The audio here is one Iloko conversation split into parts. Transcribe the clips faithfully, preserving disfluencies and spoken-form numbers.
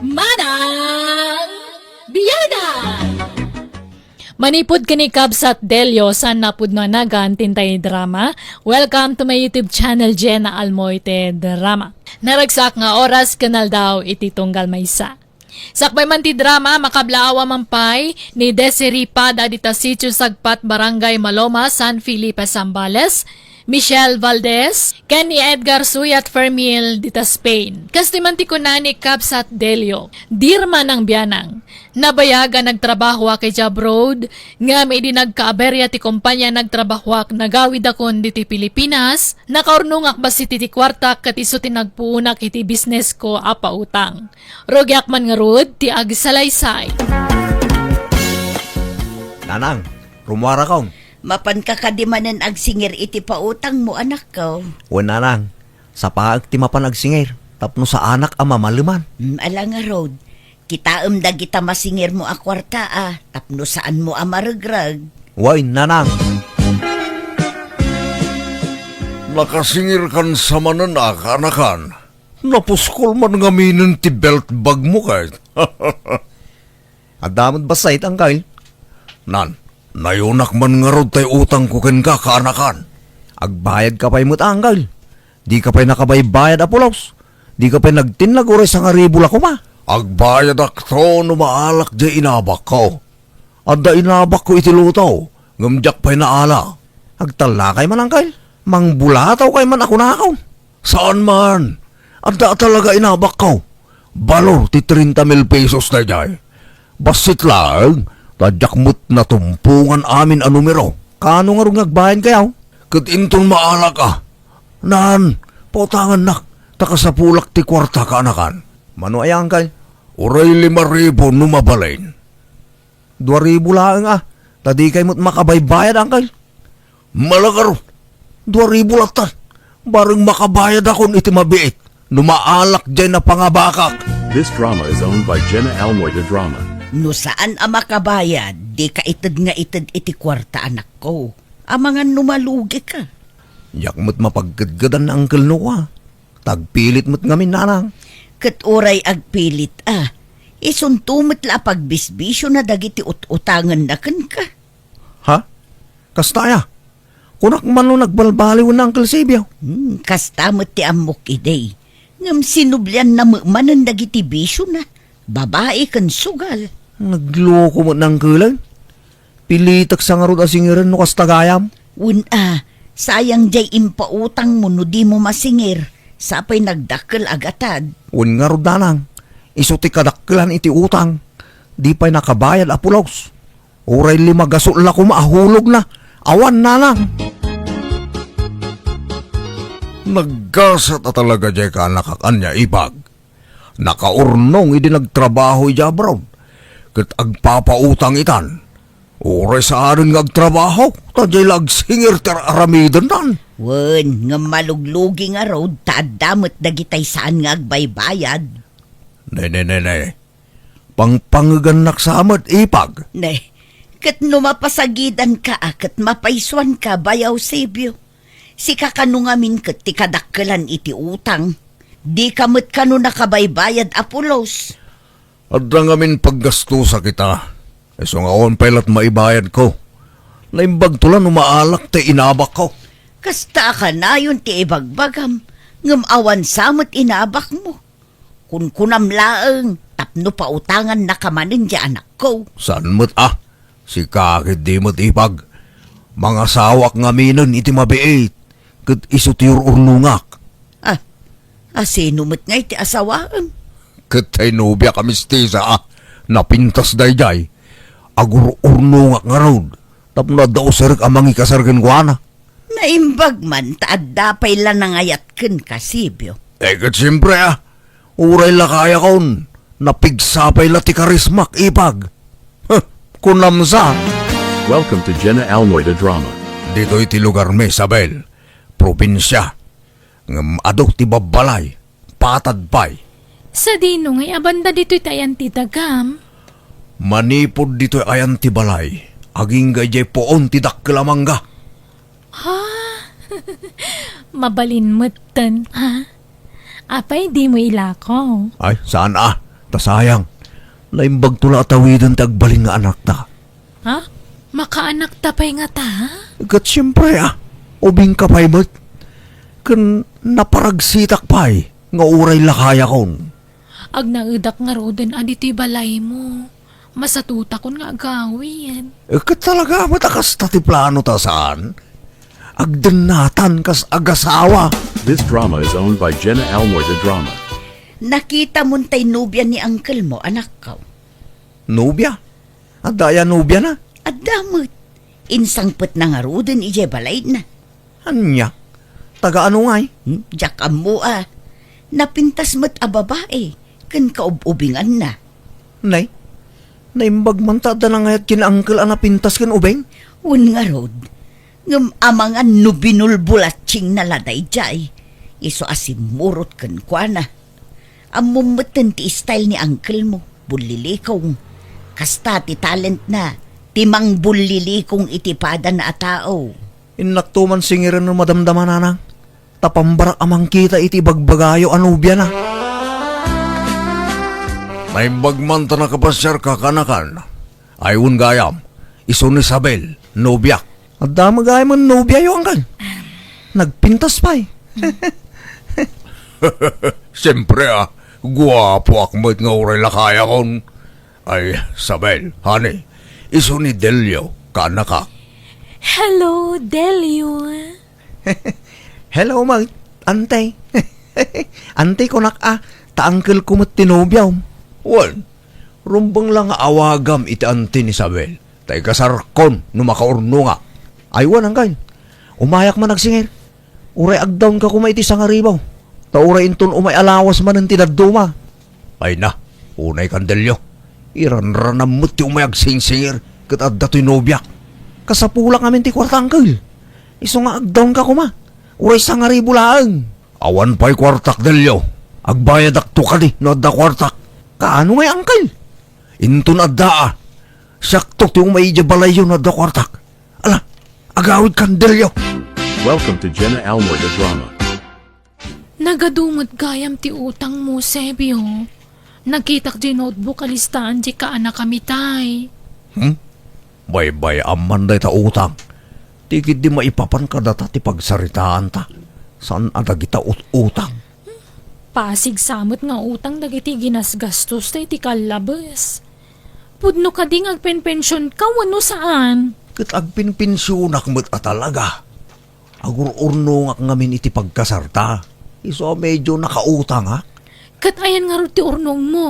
Manang Biyanan! Manipud ken ni Kabsat Delio, saan napudno a nagan ti intay drama. Welcome to my YouTube channel, Jenna Almoite Drama. Naragsak nga oras ken aldaw iti tunggal maysa. Sakbay man ti drama, makablaawa man pay ni Desiree Pada dita Sitio Sagpat, Barangay Maloma, San Felipe, Zambales, Michelle Valdez, ken ni Edgar Suyat Fermil dita Spain. Kastoy man ti kuna ni Kabsat Delio, Dear Manang Bianang, nabayag a nagtrabahoak idiay abroad, ngem idi nagkaaberya ti kompania a nagtrabahoak, nagawidakon ditoy Pilipinas, nakaurnongak bassit iti kuartak ket isu ti nagpuonak iti bisnesko a pautang. Rugiak man ngarud ti agsalaysay. Nanang, rummuarakon. Mapanka kadi manen agsingir iti pautangmo, anakko? Wen, nanang, sapaek ti mapan agsingir tapno saanak a mamaleman. Mm, ala ngarud, kitaem dagita masingirmo a kuarta a tapno saanmo a maregreg. Wen, nanang. Nakasingirkan sa manen a kaanakan. Napuskol man ngaminen ti belt bagmo ket. Adda met bassit, angkel. Nan, nayunak man ngarud tay utangko kenka, kaanakan. Agbayadka pay met, angkel. Dika pay nakabaybayad a pulos. Dika pay nagtinnag uray sangaribu la koma. Agbayadakto no maalak diay inabakko. Adda inabakko iti luto, ngem diak pay naala. Agtallakay man, angkel. Mangbulatawkay man a kunakon. Saan man. Adda talaga inabakko. Balor ti treinta mil pesos daydiay. Bassit laeng, ta diak met natumpongan amin a numero. Kaano ngarud nga agbayadkayo? Ket inton maalak a. Nan, pautangannak, ta kasapulak ti kuarta, kaanakan. Mano aya, angkel? Uray lima ribu no mabalin. Dua ribu laeng a, ta dikay met makabaybayad, angkel. Malagaro, dua ribu latta. Bareng makabayadakon iti mabiit no maalak diay napangabakak. This drama is owned by Jenna Almoy de Drama. No saan a makabayad, dika ited nga ited iti kuarta, anakko. Amangan no malugika. Diak met mapagkedkedan ni Uncle Noah. Tagpilit met ngamin, nanang. Ket uray agpilit a, isunto met la a pagbisbisiona dagiti ut-utangenna kenka. Ha? Kasta aya? Kunak man no nagbalbaliw ni Uncle Sibio. Hmm, kasta met ti ammok idi. Ngem sinublianna met manen dagiti bisiona, babai ken sugal. Nagloko met ni Uncle. Pilitek sa ngarud a singiren no kasta gayam. Wen a, sayang diay impautangmo no dimo masingir, sa pay nagdakkel a gatad. Wen ngarud, nanang, isu ti kadakkelan iti utang, di pay nakabayad a pulos. Uray lima gasol la koma a hulogna, awan, nanang. Naggasat a talaga diay kaanakak ania, Ipag. Nakaurnong idi nagtrabaho idiay abroad, ket agpapautang itan. Uray saanen nga agtrabaho, ta diay la agsingir ti ar-aramidennan. Wen, ngem maluglugi ngarud, ta adda met dagitay saan nga agbaybayad. Ne, ne, ne, ne. Pangpangegannak sa met, Ipag. Ne, ket no mapasagidanka a ket mapaysuanka, Bayaw Sibio. Sika kano ngamin ket ti kadakkelan iti utang. Dika met kano nakabaybayad a pulos. Adda ngamin paggastosak ita. Isu nga awan pay lat maibayadko. Naimbagto la no maalak ti inabakko. Kasta a kanayon ti ibagbagam, ngem awan sa met inabakmo. Kunkunam laeng tapno pautangannaka manen ti anakko. Saan met a? Sika ketdi met, Ipag. Mangasawak ngaminen iti mabiit, ket isu ti ur-urnongak. Ah, a sino met ngay ti asawaem? Ket tay nobiak a mistisa a napintas daydiay. Agur-urnongak ngarud tapno adda usarek a mangikasar kenkuana. Naimbag man ta adda pay la nangayat kenka, Sibio. Eh, ket siempre, ah. Uray la kayakon, napigsa pay la ti karismak, Ipag. Huh, kunam sa. Welcome to Jenna Almoy de Drama. Ditoy ti lugarmi, Isabel. Probinsia. Ngem adu ti babbalay. Patad pay. Sadino ngay a banda ditoy ti ayan ti dagam? Manipud ditoy ayan ti balay, agingga idiay puon ti dakkel a mangga. Ha? Mabalin metten, ha? Apay dimo ilako? Ay, saan a? Ta sayang, naimbagto la a tawiden ti agbalin nga anakta. Ha? Makaanakta pay ngata? Ket siempre, a, ubingka pay met. Ken naparagsitak pay nga uray lakayakon. Agnaedak ngaruden a ditoy balaymo. Masatutakon nga agawid. E, ket talaga met a kasta ti plano ta saan? Agdennatan kas agasawa. This drama is owned by Jenna Almoy de Drama. Nakitamon tay nobia ni uncle mo, anakko. Nobia? Adda aya nobiana? Adda met. Insangpetna ngaruden idiay balayna. Ania? Taga ano ngay? Hmm, diak ammo a. Napintas met a babai ken kaub-ubinganna. Nay, naimbag man ta adda nangayat ken uncle a napintas ken ubing? Wen ngarud, ngem amangan no binulbulatsingna la daydiay, isu a simmurot kenkuana. Ammom metten ti style ni uncle mo, bullilikong. Kasta ti talentna, ti mangbullilikong iti padana a tao. Innakto man singiren no madamdama, nanang, ta pambarak a mangkita iti ibagbagayo a nobiana. Naimbag man ta nakapasiarka, kaanakan. Ay, wen gayam, isu ni Isabel, nobiak. Adda met gayam nobia, uncle. Nagpintas pay. Siempre, a, guapoak met nga uray lakayakon. Ay, Isabel, honey, isu ni Delio, kaanakak. Hello, Delio. Hello, Mang Antay. Antay, kunak a, ta uncle ko met ti nobiam. Wen, rumbeng la nga awagam iti anti ni Isabel, ta ikasarkon no makaurnongak. Ay, wen, uncle. Umayak man agsingir. Uray agdawnka koma iti sangaribu. Ta uray inton umay a lawas manen ti dadduma. Ay na, unay kan Delio. Iranranam met ti umay agsingsingir ket adda toy nobiak. Kasapulak ngamin ti kuarta, uncle. Isu nga agdawnka koma. Uray sangaribu laeng. Awan pay kuartak, Delio. Agbayadakto kadi no adda kuartak. Kaano ngay, uncle? Inton adda a, siakto ti umay idiay balayyo no adda kuartak. Ala, agawid kan, Delio. Welcome to Jenna Almoy the Drama. Nagadu met gayam ti utangmo, Sebio. Nakitak di notebook a listaan di kaanakami tay. Hmm? Baybay-am man dayta utang. Ti ketdi maipapan kadata ti pagsaritaanta. Saan a dagita ut-utang. Pasig sa met nga utang dagiti ginasgastos tay ti kallabes. Pudno kadi nga agpenpensionka wenno saan? Ket agpenpensionak met a talaga. Agur-urnongak ngamin iti pagkasarta. Isu a medio nakautangak. Ket ayan ngarud ti urnongmo?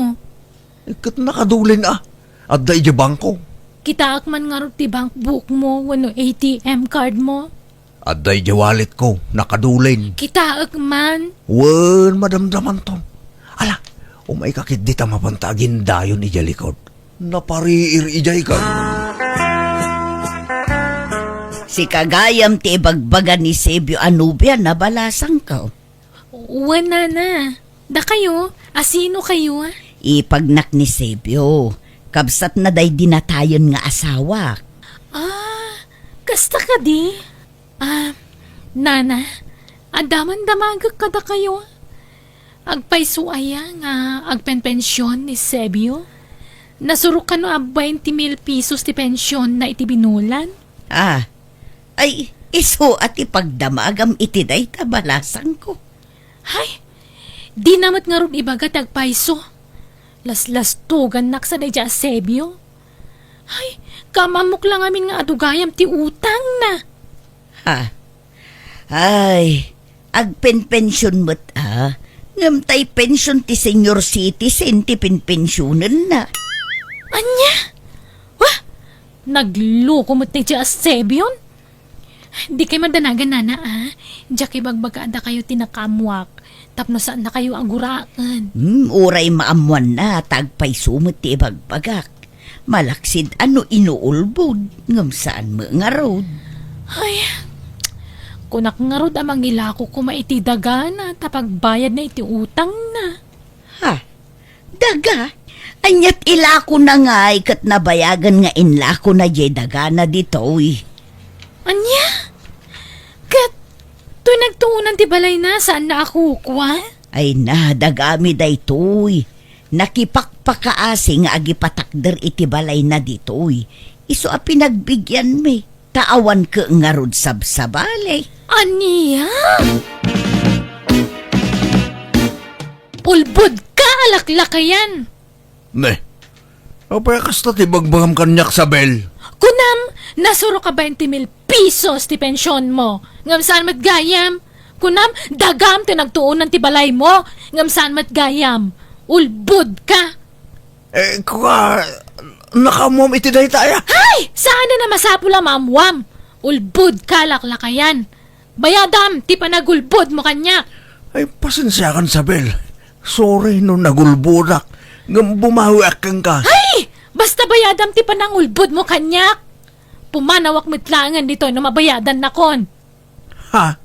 Ket nakadulen a. Adda idiay bangko. Kitaek man ngarud ti bank bookmo wenno A T M cardmo? Adda idiay walletko. Nakadulen. Kitaek man. Wen, madamdamanton. Ala, umayka ketdi ta mapanta agindayon idiay likod. Napariir idiay kan. Sika gayam ti ibagbaga ni Sebio a nobia na, balasangko. Wen, nana. Dakayo, asino kayo? Ipagnak ni Sebio. Kabsatna daydi natayen nga asawak. Ah, kasta kadi? Ah, nana, adda man damagek kadakayo. Agpayso aya nga agpenpension ni Sebio? Nasurok kano a twenty mil pesos ti pensionna iti binulan? Ah, ay, isu a ti pagdamagam iti dayta, balasangko. Hay, dina met ngarud ibaga ti agpayso. Laslastogannak sa daydiay a Sebio. Hay, kaam-ammok la ngamin nga adu gayam ti utangna. Ha? Ay, agpenpension met a. Ngem tay pension ti senior citizen ti penpensionenna. Ania? Wah! Nagloko met daydiay a Sebion. Di kay madanagan, nana, a. Diak ibagbaga a dakayo ti nakaammoak tapno saannakayo a guraen. Hmm, uray maammoanna ta agpayso met ti ibagbagak. Malaksid a no inuulbod, ngem saan met ngarud. Ay, kunak ngarud a mangilako koma iti dagana ta pagbayadna iti utangna. Ha? Daga? Aniat ilakona ngay ket nabayagan nga inlakona diay dagana ditoy? Ania? Ket toy nagtuonan ti balayna, saanna a kukua? Ay na, dagami daytoy. Nakipak Pakaasi nga agipatakder iti balayna ditoy. Isu a pinagbigianmi, ta awan ket ngarud sabsabali. Ania? Ulbod ka, alaklakayan! Ne, apay a kasta ti bagbagam kaniak, Sabel? Kunam, nasuro ka bainte mil pisos ti pension mo. Ngem saan met gayam? Kunam, dagam ti nagtuonan ti balay mo. Ngem saan met gayam? Ulbod ka. Eh, kua, nakaammoam iti dayta aya? Hay! Saan a masapul a maammoam. Ulbod ka, laklakayan. Bayadam ti panagulbod mo kaniak. Ay, pasensiakan, Sabel. Sorry no nagulbodak. Ngem bumawiak kenka. Hay! Basta bayadam ti panangulbod mo kaniak. Pumanawak met laengen ditoy no mabayadannakon. Ha?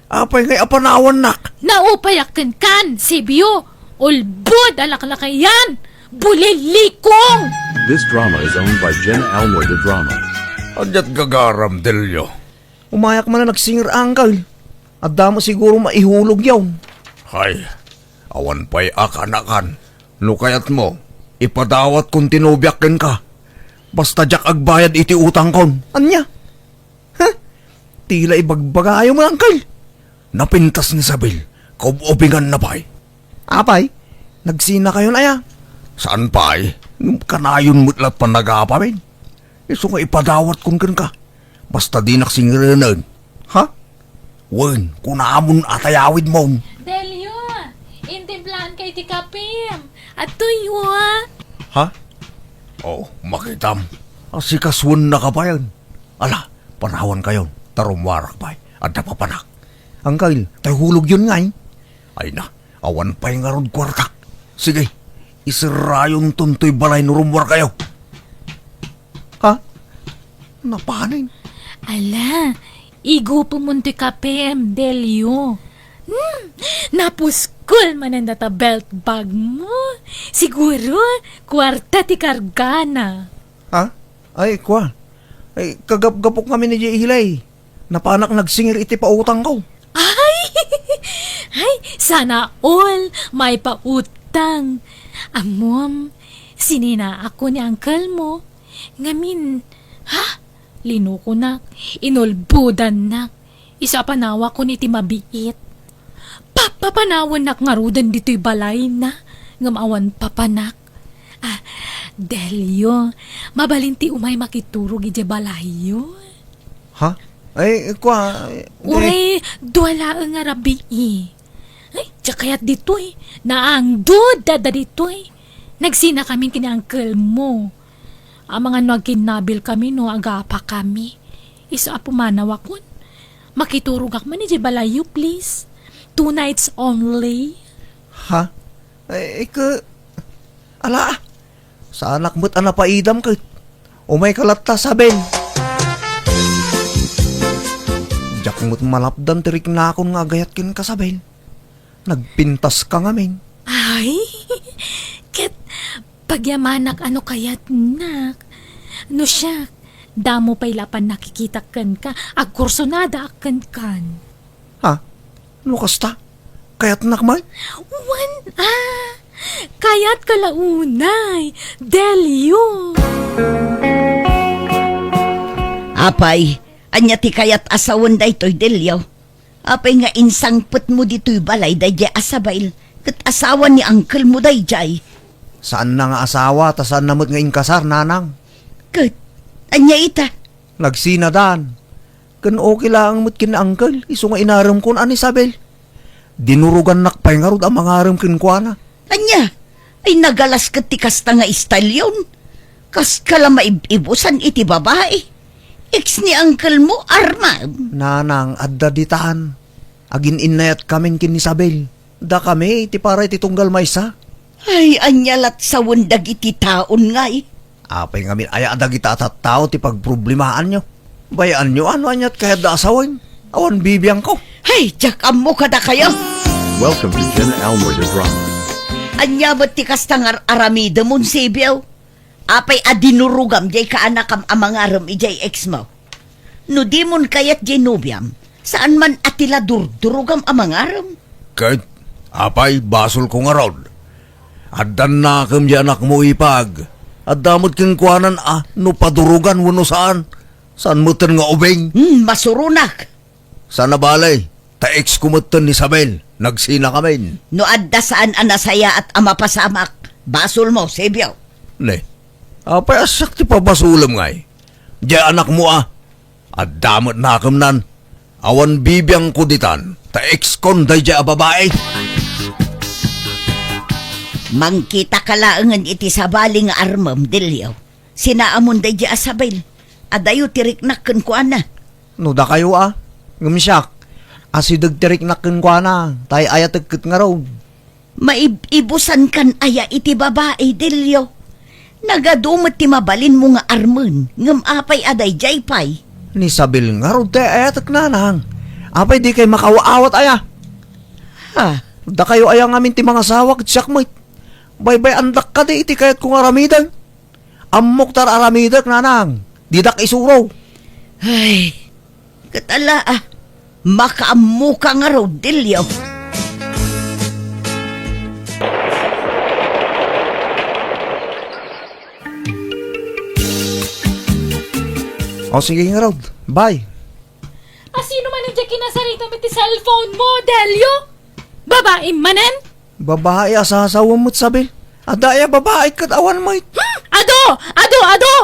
Apay ngay a panawannak? Naupayak kenkan, Sibio. Ulbod a laklakayan. Bulilikong! This drama is owned by Jenna Almoy de Drama. Adiat gagaram, Delio. Umayak man a nagsinger, Uncle. Adda mo siguro maihulog yaw. Hay, awan pay a kanakan. No kayatmo, ipadawatkon ti nobiak kenka. Basta diak agbayad iti utangkon. Ania? Huh? Tila ibagbagayo mo, Uncle. Napintas ni Isabel. Kaub-ubinganna pay. Apay, nagsinakayon aya? Saan pay? Ngem kanayon met lat panagapamin. Isu nga ipadawatkon kenka. Basta dinak singerenen. Ha? Wen, kunamon a tayawidmon. Delio, intimplaanka iti kapim. Adtoy, wa? Ha? Oh, makitam. Asikasuennaka pay. Ala, panawankayon, ta rummuarak pay. Adda papanak. Uncle, tay hulogyon ngay. Ay na, awan pay ngarud kuartak. Sige, iserrayonton toy balay no rummuarkayo. Ha? Napanen? Ala, igupemon ti kapim, Delio. Hmm, napuskol manen data belt bag mo. Siguro, kuarta ti kargana. Ha? Ay, kua. Ay, kagapgapok ngamin idiay ilay. Napanak nagsinger iti pautangko. Ay! Ay, sana all maipautang. Ammom, sininaakon ni uncle mo. Ngamin, ha? Linukonak, inulbodannak. Isu a panawakon iti mabiit. Papapanawannak ngaruden ditoy balayna, ngem awan papanak. Ah, Delio, mabalin ti umay makiturog idiay balayyo? Ha? Ay, kua, eh. Uray, dua laeng a rabii. Ay, diak kayat ditoy. Naangdod adda ditoy. Nagsinakamin ken ni uncle mo. Amangan no agkinnabil kami no agapa kami. Isu a pumanawakon. Makiturogak man idiay balayyo, please. Two nights only. Ha? Ay, ke, ala, saanak met a napaidam ket. Umayka latta, Isabel. Diak met malapdan ti riknakon nga agayat kenka, Isabel. Nagpintaska ngamin. Ay, ket pagyamanak a no kayatnak. No siak, damo pay la a pannakikitak kenka, agkursonadaak kenkan. Ha? No kasta? Kayatnak man? Wen, ah, kayatka la unay, Delio. Apay, ania ti kayat a sawen daytoy, Delio? Apay nga insangpetmo ditoy balay daydiay a Isabel, ket asawa ni uncle mo daydiay? Saanna nga asawa, ta saanna met nga inkasar, nanang. Ket, ania ita? Nagsinadan. Ken okay laeng met ken ni uncle, isu nga inaremkon a ni Isabel. Dinurogannak pay ngarud a mangarem kenkuana. Ania? Ay, nagalas ket ti kasta nga istalyon. Kaska la maib-ibusan iti babai. Ex ni uncle mo, Arman. Nanang, adda ditan. Agin-innayatkamin ken ni Isabel. Dakami ti para iti tunggal maysa. Ay, ania lat sawen dagiti taon ngay? Apay ngamin aya a dagita a tattao ti pagproblemaanyo? Bayaanyo a no aniat kayatda a sawen? Awan bibiangko. Hay, diak ammo kadakayo. Welcome to Jenna Almoy de Drama. Ania met ti kasta nga ar-aramidem, Monsibio? Apay a dinurogam diay kaanakam a mangarem idiay ex mo? No dimon kayat diay nobiam, saan man a ti la durdurogam a mangarem? Ket, apay, basolko ngarud. Addan nakem diay anakmo, ipag. Adda met kenkuanan a no padurugan wenno saan. Saan metten nga ubing. Hmm, masuronak. Saan a bale, ta ex ko metten ni Isabel. Nagsinakamin. No adda saan a nasayaat a mapasamak, basolmo, Sebio. Ne, apay a siak ti pabasolem ngay? Diay anakmo a, adda met nakemnan. Awan bibiangko ditan, ta ex kon daydiay a babai. Mangkitaka laengen iti sabali nga armem, Delio. Sinaamon daydiay a Isabel. Adayo ti riknak kenkuana. No dakayo a, ngem siak, asideg ti riknak kenkuana, ta ay-ayatek ket ngarud. Maib-ibusankan aya iti babai, Delio? Nagadu met ti mabalinmo nga armen, ngem apay a daydiay pay? Ni Isabel ngarud ti ay-ayatek, nanang. Apay dikay makawa-awat aya? Ha? Dakayo aya ngamin ti mangasawa ket siak met. Baybay-andak kadi iti kayatko nga aramiden. Ammok ta ar-aramidek, nanang. Didak isuro. Ay, ket ala, ah, makaammoka ngarud, Delio. O, sige ngarud. Bye. Asino manen diay kinasaritam iti cellphone mo, Delio? Babaim manen? Babai a sasawem met, Isabel. Adda aya babai ket awan met. Hmm? Adu! Adu! Adu!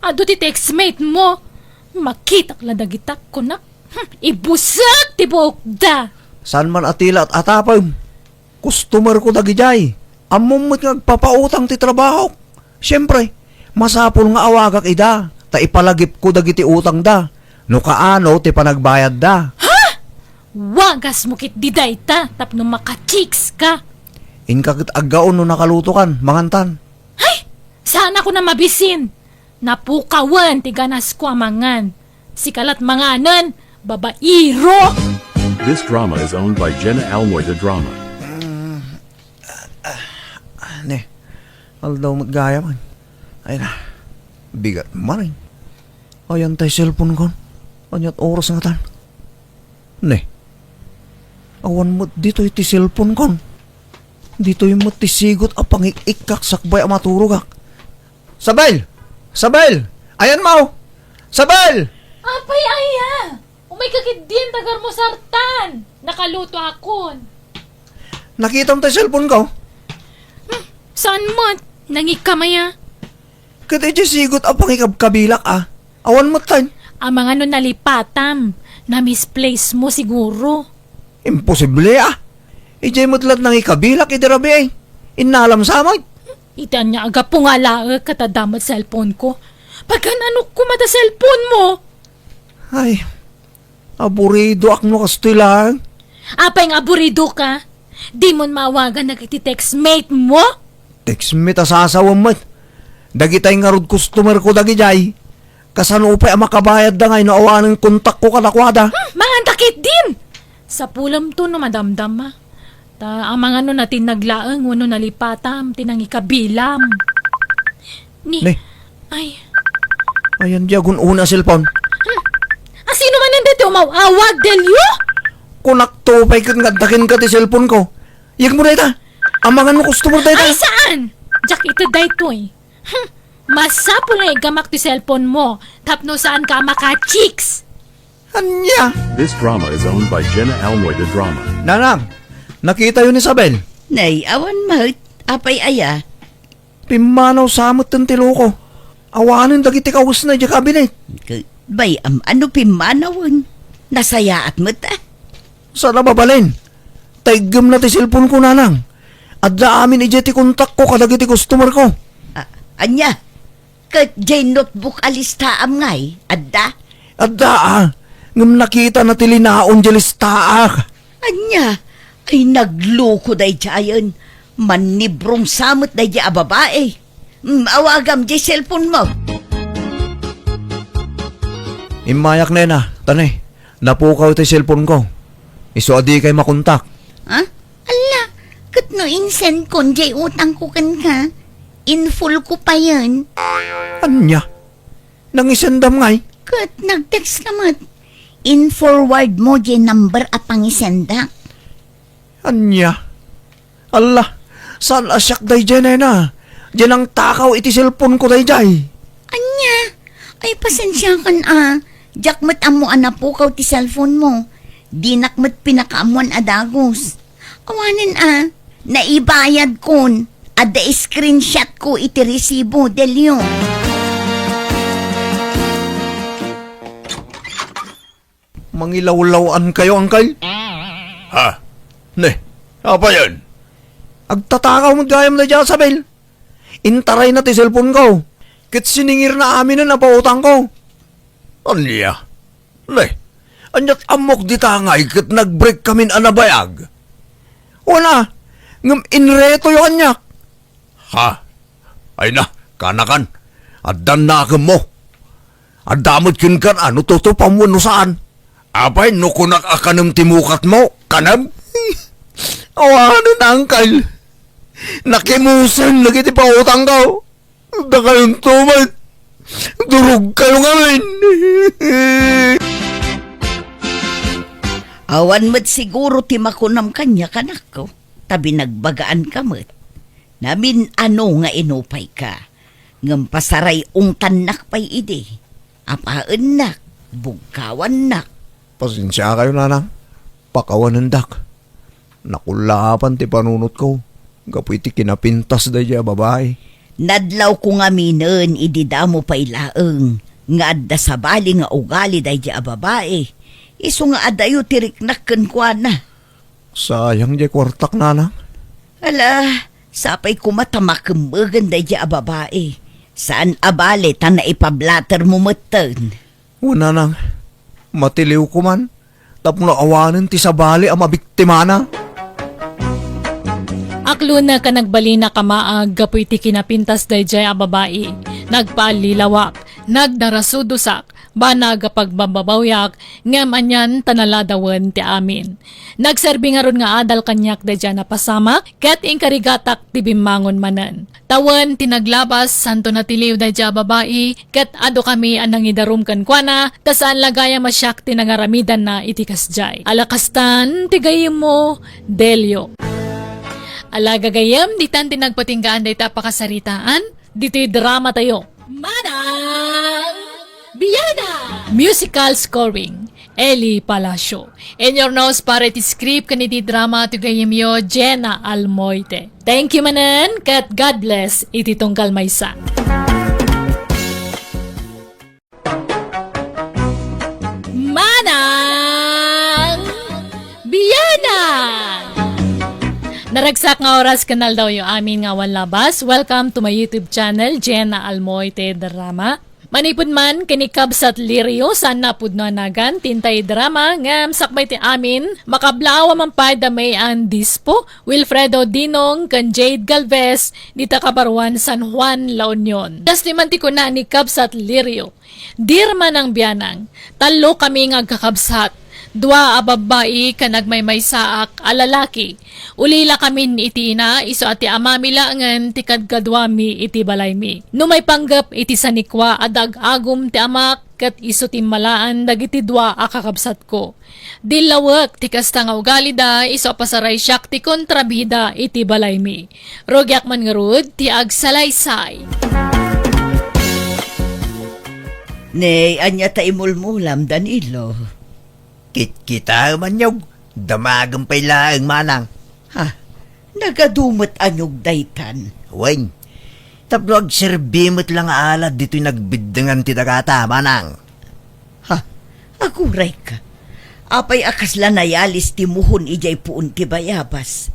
Adu ti textmate mo. Makitak la dagita, kunak. Hmm, ibusek ti buokda. Saan man a tila at atapem? Customer ko dagidiay. Ammom met nga agpapautang ti trabahok. Siempre, masapul nga awagak ida, ta ipalagipko dagiti utangda, no kaano ti panagbayadda. Ha? Wagasmo ketdi dayta tapno maka-chicks ka. Inka ket aggaon no nakalutokan, mangantan. Ay! Saanakon a mabisin. Napukawen ti ganasko a mangan. Sika lat manganen, babairo! This drama is owned by Jenna Almoy the Drama. Ah, ne. Aldaw met gayam. Ay na. Bigat manen. Ayan tay cellphone kon. Aniat oras ngatan? Ne. Awan met ditoy ti cellphone kon. Ditoy met ti sigut a pangik-ikkak sakbay a maturogak. Sabel! Sabel! Ayan mo! Sabel! Apay aya? Umayka ketdin, ta garmusartan. Nakalutoakon. Nakitam tay cellphone ko? Hmm, saan met? Nangikam aya? Ket idiay sigut a pangikabkabilak a. Awan met tay. Amangan no nalipatam. Na-misplace mo siguro. Imposible a. Idiay met lat nangikabilak idi rabii. Innalam sa met. Iti ania a gapu nga alaek ket adda met cellphone ko. Pagan-anok koma ta cellphone mo? Ay, aburidoak no kastoy laeng. Apay nga aburido ka? Dimon maawagan dagiti textmate mo? Textmate a sasawem met. Dagitay ngarud customer ko dagidiay. Kasano pay a makabayadda ngay no awanen kontakko kadakuada? Hmm, manganta ketdin! Sapulemto no madamdama. Ta amangan no natinnag laeng wenno nalipatam ti nangikabilam. Ni, Ne. Ay. Ayan diay agun-una a cellphone. Hmm. Asino manen daytoy umaw-awag, Delio? Kunakto pay ket nga adda kenka ti cellphone ko. Yegmo dayta. Amangan no customer dayta. Ay, saan? Diak ited daytoy. Hmm. Masapul nga igamak ti cellphone mo tapno saanka a maka-chicks. Ania? This drama is owned by Jenna Almoy the Drama. Nanang, nakitayo ni Isabel? Nay, awan met. Apay aya? Pimmanaw sa met ti loko. Awanen dagiti kawesna idiay kabinet. K-, bay, am-, ano pimmanawen? Nasayaat met, ah. Saan a mabalin? Ta iggemna ti cellphone ko, nanang. Adda amin idiay ti kontakko kadagiti customer ko. A-, ania? Ket diay notebook a listaam ngay, adda? Adda, ah. Ngem nakitana ti linaon diay listaak. Ania? Ay, nagloko daydiayen. Mannibrong sa met daydiay a babai. Mm, awagam diay cellphone mo. Immayak, nena. Ta ne, napukaw ti cellphone ko. Isu a dikay makontak. Ha? Ala, ket no insend kon diay utang ko kenka, in-full ko payen. Ania? Nangisendam ngay? Ket nag-text ka met. In-forward mo diay number a pangisendak. Ania? Ala, Saan a siak daydiay, nena? Diay nangtakaw iti cellphone ko daydiay. Ania? Ay, pasensiakan a. Diak met ammo a napukaw ti cellphone mo. Dinak met pinakaammuan a dagus. Awanen a, naibayadkon. Adda screenshot ko iti resibo, Delio. Mangilawlaw-ankayo, Angkel? Ha? Ne, apayen? Agtatakaw met gayam daydiay a sabil. Intarayna ti cellphone ko. Ket siningirna aminen a pautangko. Ania? Ne, ania't ammok dita ngay ket nag-break kamin a nabayag? Wen a, ngem inretoyo kaniak. Ha? Ay na, kanakan. Addan nakemmo. Adda met kenka no tutupam wenno saan. Apay no kunak a kanem ti mukatmo, kanem? Awanen, Angkel. Nakimusen dagiti pautangko. Dakayonto met. Durogkayo ngamin. Awan met siguro ti makunam kaniak, anakko, ta binagbagaanka met. Namin-ano nga inupayka, ngem pasaray-ungtannak pay idi. Apaennak, bugkawannak. Pasensiakayo, nanang. Pakawanendak. Nakullaapan ti panunotko gapu iti kinapintas daydiay a babai. Nadlawko ngaminen idi damo pay laeng nga adda sabali nga ugali daydiay a babai. Isu nga adayo ti riknak kenkuana. Sayang diay kuartak, nanang. Ala, sapay koma ta makemmegen daydiay a babai. Saan a bale ta naipablatermo metten. Wen, nanang, matiliwko man tapno awanen ti sabali a mabiktimana. Aklonek a nagbalinak a maag gapu iti kinapintas daydiay a babai. Nagpaallilawak, nagdarasudosak, banag a pagbababawyak, ngem anian ta naladawen ti amin. Nagserbi ngarud nga adal kaniak daydiay a napasamak, ket inkarigatak ti bimmangon manen. Tawen ti naglabas, santo natiliw daydiay a babai, ket adukami a nangidarum kenkuana, ta saan la gayam a siak ti nangaramidanna iti kasdiay. Ala kastan ti gayyemmo, Delio. Ala gagayyem, ditan ti nagpatinggaan dayta a pakasaritaan, ditoy dramatayo. Manang Biana! Musical scoring, Eli Palacio. In your nose para iti script ken iti drama ti gayyemyo, Jenna Almoite. Thank you manen, ket God bless iti tunggal maysa. Manang Biana! Naragsak nga oras ken aldawyo amin nga awan labas. Welcome to my YouTube channel, Jenna Almoite Drama. Manipud man ken ni Kabsat Lirio, saan a pudno a nagan ti intay drama, ngem sakbay ti amin, makablaaw a man pay da May Ann Dispo, Wilfredo Dinong, ken Jade Galvez, dita kabaruan San Juan, La Union. Kastoy man ti kuna ni Kabsat Lirio, Dear Manang Bianang, tallo kami nga agkakabsat, dua a babbai ken agmaymaysaak a lalaki. Ulila kamin iti ina, isu a ti amami laengen ti kadkaduami iti balaymi. No maipanggep iti sanikua, adda ag-agum ti amak ket isu ti immalaan dagiti dua a kakabsatko. Dillawek ti kasta nga ugalida, isu a pasaraysiak ti kontrabida iti balaymi. Rugiak man ngarud ti agsalaysay. Nay, ania ta imulmulam, Danilo? Kitkitaem, anyog. Damagem pay laeng, manang. Ha? Nagadu met anyog daytan? Wen, tapno agserbi met la nga alad ditoy nagbiddengan ti dagata, manang. Ha? Agurayka. Apay a kasla nayalis ti muhon idiay puon ti bayabas?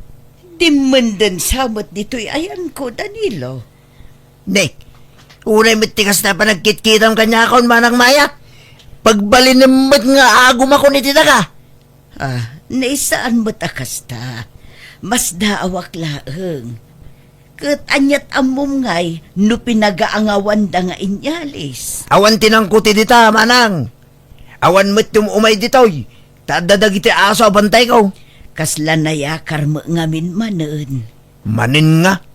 Dimmenden sa met ditoy ayanko, Danilo. Ne, uray met ti kasta panagkitkitam kaniakon, Manang Maya. Pagbalinem met nga agumakon iti daga. Ah, naisaan met a kasta. Masdaawak laeng. Ket ania't ammom ngay no pinagaangawanda nga inyalis? Awan ti nangkuti dita, manang. Awan met ti um-umay ditoy, ta adda dagiti aso a bantayko. Kasla nayakar met ngamin manen. Manen nga?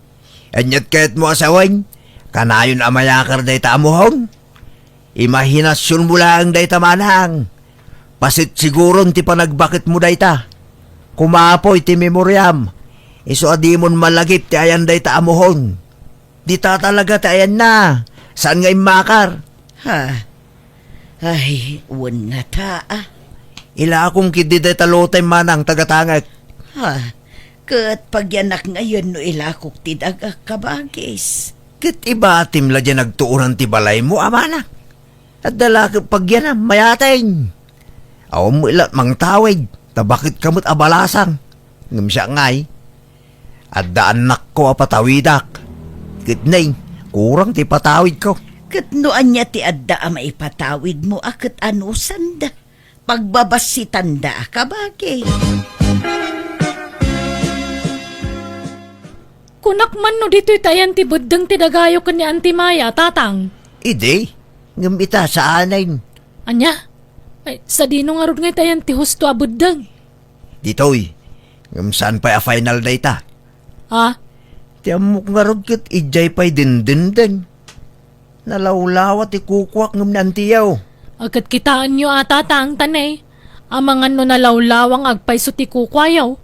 Ania't kayatmo a sawen? Kanayon a mayakar dayta a muhon? Imahinasionmo laeng dayta, manang. Pasit siguron ti panagbaketmo dayta. Kumapoy ti memoriam. Isu a dimon malagip ti ayan dayta a muhon. Dita talaga ti ayanna. Saan nga immakar? Ha? Ay, wen ngata, a. Ilakom ketdi dayta lotay, manang, ta gatangek. Ha? Ket pagyanak ngayen no ilakok ti dagak, kabagis. Ket ibatim la diay nagtuonan ti balaymo, a manang. Adda la ket pagyanam, mayateng. Awan met la mangtawid, ta baket ka met a balasang. Ngem siak ngay, adda annakko a patawidak. Ket nay, kurang ti patawidko. Ket no ania ti adda a maipatawidmo a ket anusanda, pagbabassitanda a kabagi. Kunak man no ditoy ti ayan ti beddeng ti dagayo ken ni Auntie Maya, Tatang. Idi, ngem ita, saanen. Ania? Ay, sadino ngarud nga ita ayan ti husto a beddeng? Ditoy, ngem saan pay a final dayta. Ha? Ti ammok ngarud ket idiay pay dindenden. Nalawlawa ti kukuak ngem ni Antiyo. A, ket kitaenyo a, Tatang, tanay. Amangan no nalawlawang agpayso ti kukuayo.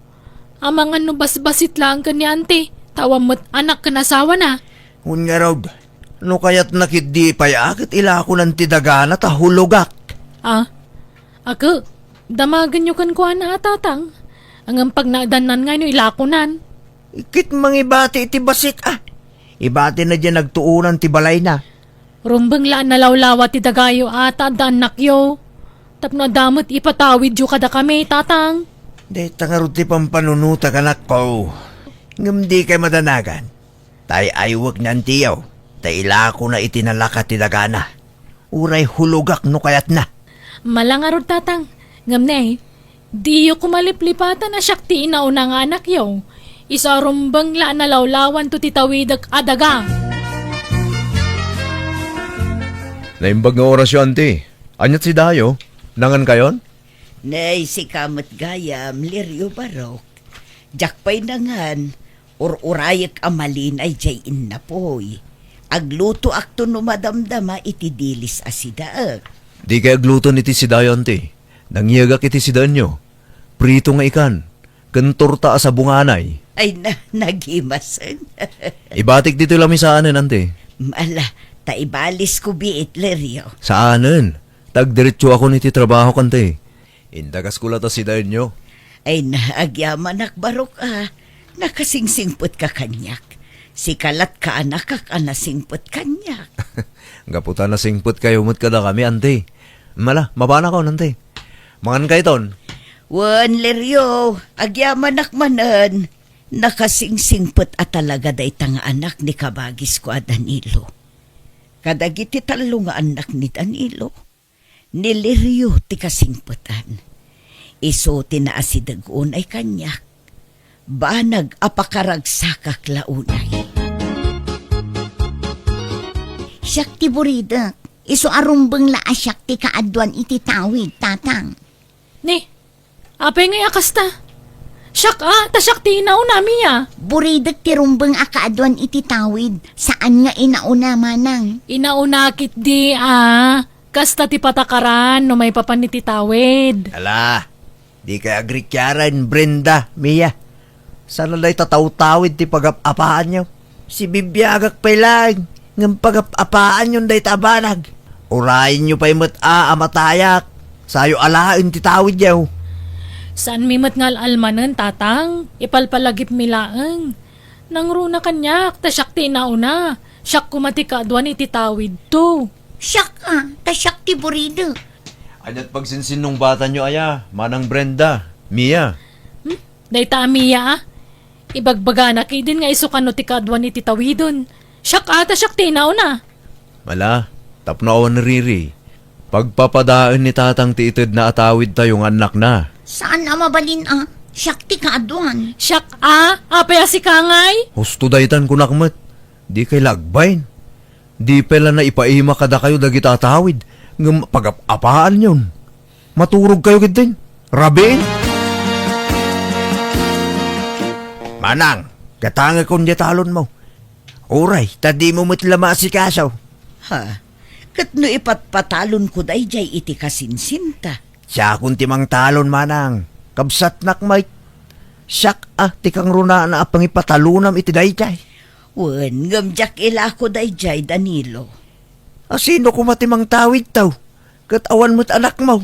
Amangan no basbasit laeng ken ni Anti, ta awan met anak ken asawana. Wen ngarud, no kayatna ketdi pay a ket ilakonan ti dagana ta hulogak. A? Ake, damagenyo kenkuana a, Tatang. Ngem pagnaedannan ngay no ilakonan. Ket mangibati iti bassit a. Ibatina diay nagtuonan ti balayna. Rumbeng la a nalawlawa ti dagayo a ta adda annakyo. Tapno adda met ipatawidyo kadakami, Tatang. Dayta ngarud ti pampanunotak, anakko. Ngem dikay madanagan. Ta ay-aywek ni Antiyo, ta ilakona iti nalaka ti dagana. Uray hulogak no kayatna. Mala ngarud, Tatang. Ngem ne, diyo koma liplipatan a siak ti inauna nga anakyo. Isu a rumbeng la a nalawlawanto ti tawidek a daga. Naimbag nga orasyo, Anti. Ania ti dayo? Nangankayon? Nay, sika met gayam, Lirio Barok. Diak pay nangan, ur-urayek a malinay diay innapoy. Aglutoakto no madamdama iti dilis a sidaek. Dikay agluton iti sidayo, Anti. Nangyegak iti sidaenyo. Prito nga ikan, ken torta a sabunganay. Ay, na, nagimasen. Ibatik ditoy lamisaanen, Anti. Ala, ta ibalisko biit, Lirio. Saanen. Ta agdiretsoakon iti trabahok, Anti. Indagasko la ta sidaenyo. Ay na, agyamanak, Barok a. Nakasingsingpetka kaniak. Sika lat kaanakak a nasingpet kaniak. Gapu ta nasingpetkayo met kadakami, Anti. Mala, mapanakon, Anti. Mangankayton. Wen, Lirio, agyamanak manen. Nakasingsingpet a talaga dayta nga anak ni kabagisko a Danilo. Kadagiti tallo nga annak ni Danilo, ni Lirio ti kasingpetan. Isu ti naasideg unay kaniak. Banag a pakaragsakak la unay. Siak ti buridek. Isu a rumbeng la a siak ti kaaduan iti tawid, Tatang. Ni, apay ngay a kasta? Siak a, ta siak ti inauna, Mia. Buridek ti rumbeng a kaaduan iti tawid. Saan nga inauna, manang. Inauna ketdi a. Kasta ti patakaran no maipapan iti tawid. Ala, dikay agrikiaren, Brenda, Mia. Saan a dayta tawtawid ti pagap-apaanyo. Sibibiagak pay laeng, ngem pagap-apaanyon dayta a banag. Urayenyo pay met a, a matayak. Sayo alaen ti tawidyo. Saanmi met nga al-almanen, Tatang. Ipalpalagipmi laeng. Nangruna kaniak, ta siak ti inauna. Siak koma ti kaaduan iti tawidto. Siak a, ta siak ti buridek. Aniat pagsinsinnungbatanyo aya, Manang Brenda, Mia? Hmm? Dayta a Mia a? Ibagbagana ketdin nga isu kano ti kaaduan iti tawiden. Siak a, ta siak ti inauna. Mala, tapno awan riri. Pagpapadaen ni Tatang ti itedna a tawidtayo nga annakna. Saan a mabalin a siak ti kaaduan. Siak a, apay a sika ngay? Husto daytan kunak met. Dikay la agbain. Di pay la naipaima kadakayo dagiti atawid, ngem pagap-apaanyon. Maturogkayo ketdin. Rabiin. Manang, gatangekon diay talonmo. Uray, ta dimo met la maasikaso. Ha? Ket no ipatpatalonko daydiay iti kasinsinta? Siakon ti mangtalon, manang. Kabsatnak met. Siak a ti kangrunaan a pangipatalonam iti daydiay. Wen, ngem diak ilako daydiay, Danilo. A sino koma ti mangtawidto? Ket awan met anakmo.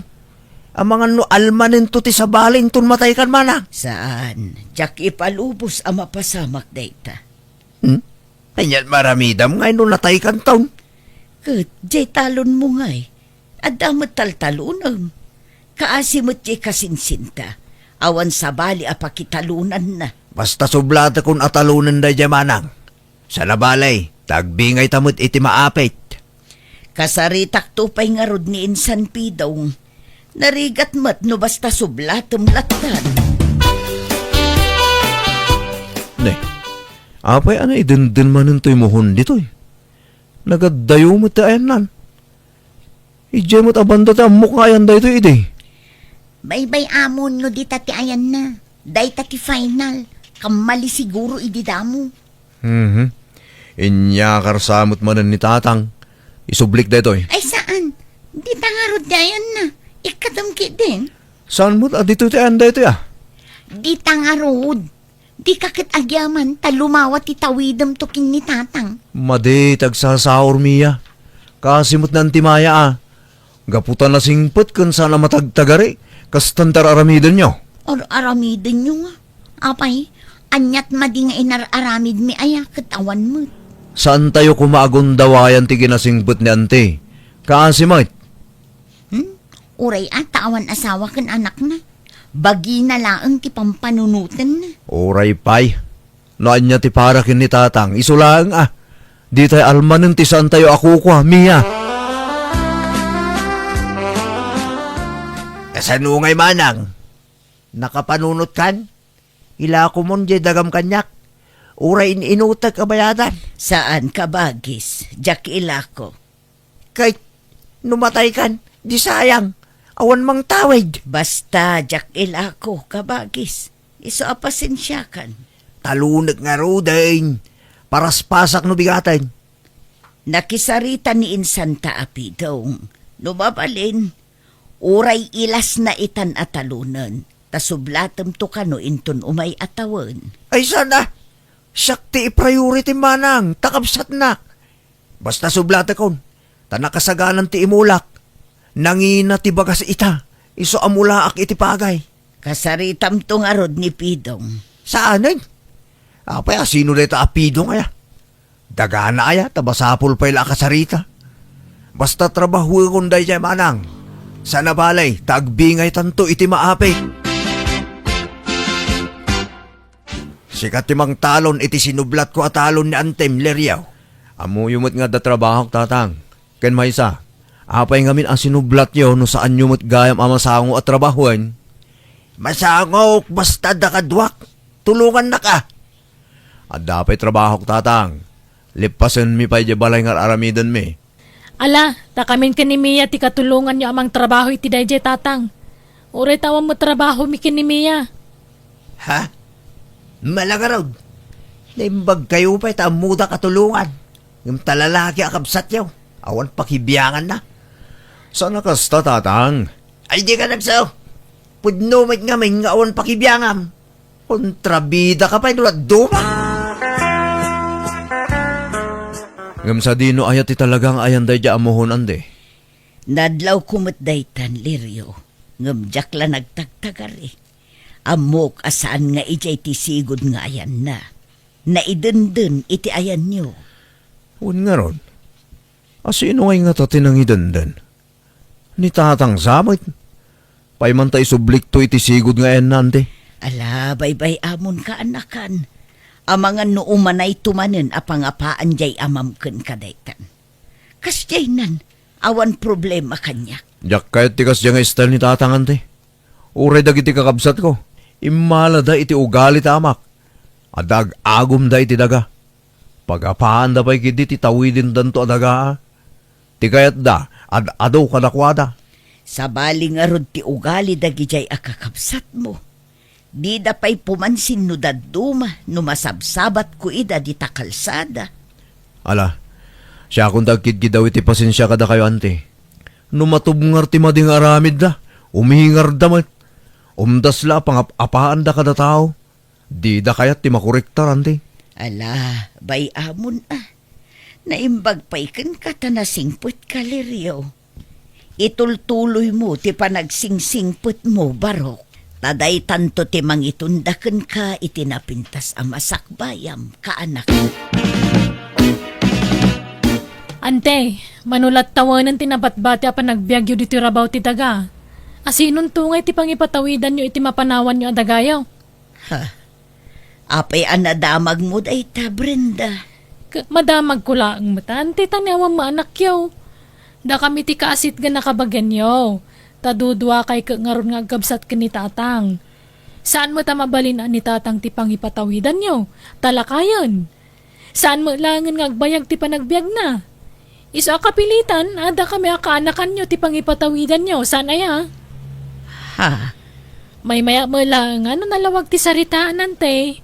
Amangan no almanento ti sabali inton mataykan, manang. Saan, diak ipalubos a mapasamak dayta. Hmm? Ania ti maaramidam ngay no nataykanton? Ket diay talonmo ngay, adda met taltalonem. Kaasi met diay kasinsinta, awan sabali a pakitalonanna. Basta sublatekon a talonen daydiay, manang. Saan a bale, ta agbingayta met iti maapit. Kasaritakto pay ngarud ni insan Pidong. Narigat met no basta sublatem lattan. Ne, apay a naidenden manen toy muhon ditoy? Nagaddayo met ti ayannan. Idiay met a banda ti ammok nga ayan daytoy idi. Baybay-amon no dita ti ayanna. Dayta ti final. Kammali siguro idi damo. Mhm. Inyakar sa met manen ni Tatang. Isublik daytoy. Ay, saan? Dita ngarud ti ayanna. Ikkatem ketdin. Saan met a ditoy ti ayan daytoy, a? Dita ngarud. Dika ket agyaman ta lumawa ti tawidemto ken ni Tatang. Madi ti agsasaur, Mia. Kaasi met ni Anti Maya, a. Gapu ta nasingpet ken saan a matagtagari, kastan ti ar-aramidenyo. Ar-aramidenyo nga? Apay, aniat madi nga inar-aramidmi aya ket awan met? Saantayo koma a gundawayan ti kinasingpet ni Anti. Kaasi met. Hmm? Uray a ta awan asawa ken anakna. Bagina laeng ti pampanunotenna. Uray pay. No ania ti para ken ni Tatang, isu laeng a. Ditay almanen ti saantayo a kukua, Mia. Kasano ngay, manang? Nakapanunotkan? Ilakomon diay dagam kaniak. Uray in-inutek a bayadan. Saan, kabagis. Diak ilako. Ket no mataykan, di sayang, awan mangtawid. Basta, diak ilako, kabagis. Isu a pasensiakan. Talonek ngaruden, paraspasak no bigaten. Nakisarita ni insanta a Pidong. No mabalin, uray ilasna itan a talonen, ta sublatemto kano inton umay a tawen. Ay, saan a? Siak ti i-priority, manang, ta kabsatnak. Basta sublatekon, ta nakasaganan ti imulak. Nangina ti bagas ita, isu a mulaak iti pagay. Kasaritamto ngarud ni Pidong. Saanen? Apay a sino dayta a Pidong aya? Dagana aya ta masapul pay la a kasarita. Basta trabahuekon daydiay, manang. Saan a bale, ta agbingaytanto iti maapit. Sika ti mangtalon iti sinublatko a talon ni Antem, Lirio. Ammoyo met nga adda trabahok, Tatang. Ken maysa, apay ngamin a sinublatyo no saanyo met gayam a masango a trabahoen? Masangok, basta adda kaduak. Tulongannak a. Adda pay trabahok, Tatang. Lippasenmi pay diay balay nga ar-aramidenmi. Ala, ta kamin ken ni Mia ti katulonganyo a mangtrabaho iti daydiay, Tatang. Uray ta awan met trabahomi ken ni Mia. Ha? Mala ngarud, naimbagkayo pay ta ammoda katulongan. Ngem ta lalaki a kabsatyo, awan pakibianganna. Saan a kasta, Tatang? Ay, di ka nagsa-, pudno met ngamin nga awan pakibiangam. Kontrabidaka pay no dadduma. Ngem sadino aya ti talaga nga ayan daydiay a muhon, Ante? Nadlawko met daytan, Lirio, ngem diak la nagtagtagari. Ammok a saan nga idiay ti sigud nga ayanna. Naidenden iti ayanyo. Wen ngarud, a sino ngay ngata ti nangidenden? Ni Tatang sa met. Pay man ta isublikto iti sigud nga ayanna, Ante. Ala, baybay-amon, kaanakan. Amangan no umanayto manen a pangapaan diay amam ken kadaytan. Kasdiaynan, awan problema kaniak. Diak kayat ti kasdiay nga style ni Tatang, Ante. Uray dagiti kakabsatko, immalada iti ugali ti amak. Adda ag-agumda iti daga. Pagapaanda pay ketdi ti tawidendanto a dagaa. Ti kayatda, ad-adu kadakuada. Sabali ngarud ti ugali dagidiay a kakabsatmo. Dida pay pumansin no dadduma no masabsabatko ida dita kalsada. Ala, siakon ti agkidkidaw iti pasensia kadakayo, Ante. No matubngar ti madi nga aramidda, umingarda met. Umdas la a pangap-apaanda kada tao. Dida kayat ti makorektar, anti? Ala, bay-amon a. Naimbag pay kenka ta nasingpetka, Lirio. Itultuloymo ti panagsingsingpetmo, Barok. Ta daytanto ti mangitunda kenka iti napintas a masakbayam, kaanak. Ante, mano la't tawanen ti nabatbati a panagbiagyo ditoy rabaw ti daga? Asinonto ngay ti pangipatawidanyo iti mapanawanyo a dagayo? Ha? Apay a nadamagmo dayta, Brenda? K-, madamagko laeng met, anti, ta ni awan met anakyo. Dakami ti kaasitgan a kabagianyo. Ta duduakay ket ngarud nga agkabsat ken ni Tatang. Saan met a mabalin a ni Tatang ti pangipatawidanyo, ta lakayen. Saan met laengen nga agbayag ti panagbiagna. Isu a kapilitan, adda kami a kaanakanyo ti pangipatawidanyo, saan aya? Ha? Maymayak met laeng a no nalawag ti saritaan, ante.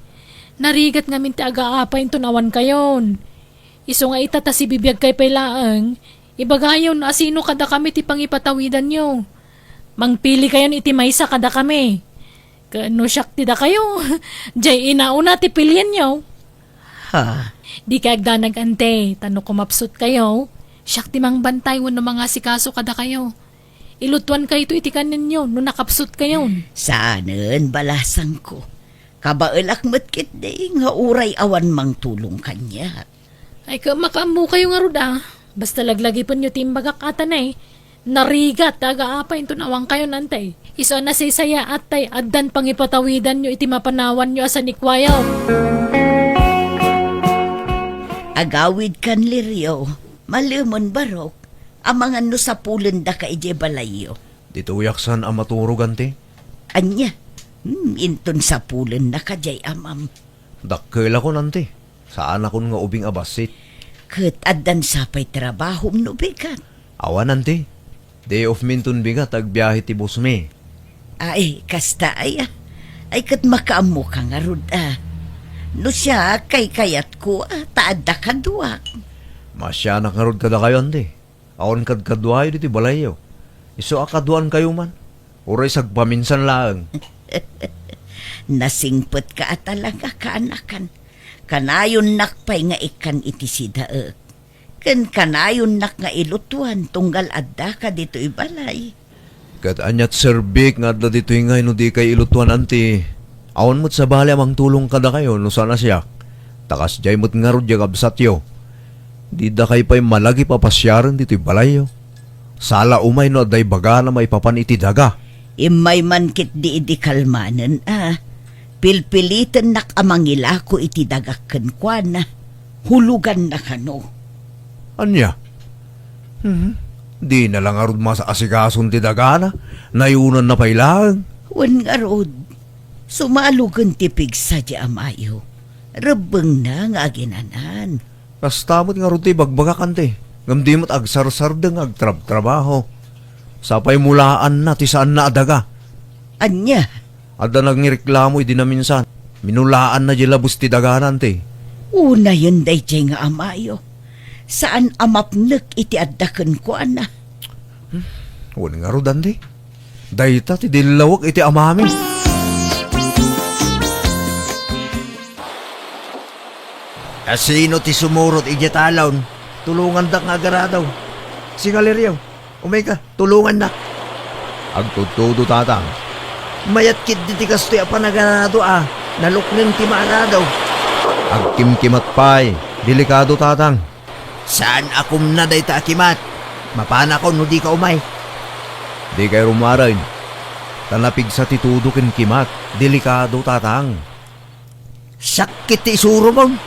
Narigat ngamin ti agaapay inton awan kayon. Isu nga ita ta sibibiagkay pay laeng, ibagayo no asino kadakami ti pangipatawidanyo. Mangpili kayon iti maysa kadakami. Ken no siak ti dakayo, jay inauna ti pilienyo. Ha? Dikay agdanag, ante, ta no kumapsut kayo, siak ti mangbantay wenno mangasikaso kadakayo. Ilutuan kayto iti kanenyo no nakapsut kayon. Saanen, balasangko. Kabaelak met ketdi nga uray awan mangtulong kaniak. Ay, ka-, makaammo kayo ngarud a. Basta laglagipenyo ti imbagak ata nay. Narigat, aga apay inton awan kayon, ante. Isu a nasaysayaat tay addan pangipatawidanyo iti mapanawanyo a sanikuayo. Agawidkan, Lirio. Malemen, Barok. Amangan no sapulendaka idiay balayyo. Ditoyak saan a maturog, ante. Ania? Hmm, inton sapulennaka diay amam. Dakkelakon, ante. Saanakon nga ubing a bassit. Ket addan sapay trabahom no bigat? Awan, ante. Day off mi inton bigat, agbiahe ti boss mi. Ay, kasta aya. Ay, ket makaammoka ngarud a. No siak, kaykayatko a, ta adda kaduak. Maasianak ngarud kadakayo, ante. Awan kadkaduayo ditoy balayyo. Isu a kaduaankayo man. Uray sagpaminsan laeng. Nasingpetka a talaga, kaanakan. Kanayonnak pay nga ikkan iti sidaek. Ken kanayonnak nga ilutuan tunggal addaka ditoy balay. Ket aniat serbik nga adda ditoy ngay no dikay ilutuan, anti? Awan met sabali a mangtulong kadakayo no saan a siak. Ta kasdiay met ngarud diay kabsatyo. Didakay pay malagip a pasiaren ditoy balayyo. Sala umay no adda ibagana maipapan iti daga. Immay man ketdi idi kalmanen a. Pilpilitennak a mangilako iti dagak kenkuana. Huloganna kano. Ania? Hmm? Dina la ngarud maas-asikason ti dagana. Nayunanna pay laeng. Wen ngarud, sumalogen ti pigsa ti amayo. Rebbengna nga aginanan. Kasta met ngarud ti ibagbagak, anti, ngem di met agsarsardeng nga agtrabtrabaho. Sapay mulaanna ti saanna a daga. Ania? Adda nangreklamo idi naminsan. Minulaanna diay labes ti dagana, anti. Unayen daydiay nga amayo. Saan a mapnek iti adda kenkuana. Hmm, wen ngarud, anti. Dayta ti dillawek iti amami. Asino ti sumurot idiay talon? Tulongandak nga agarado. Singa, Lirio, umayka, tulongannak. Agtudtudo, Tatang. Mayat ketdi ti kastoy a panagarado a nalukneng ti maarado. Agkimkimat pay. Delikado, Tatang. Saan a kumna dayta a kimat. Mapanakon no dika umay. Dikay rummuaren. Ta napigsa ti tudo ken kimat. Delikado, Tatang. Sakit ti isuromon.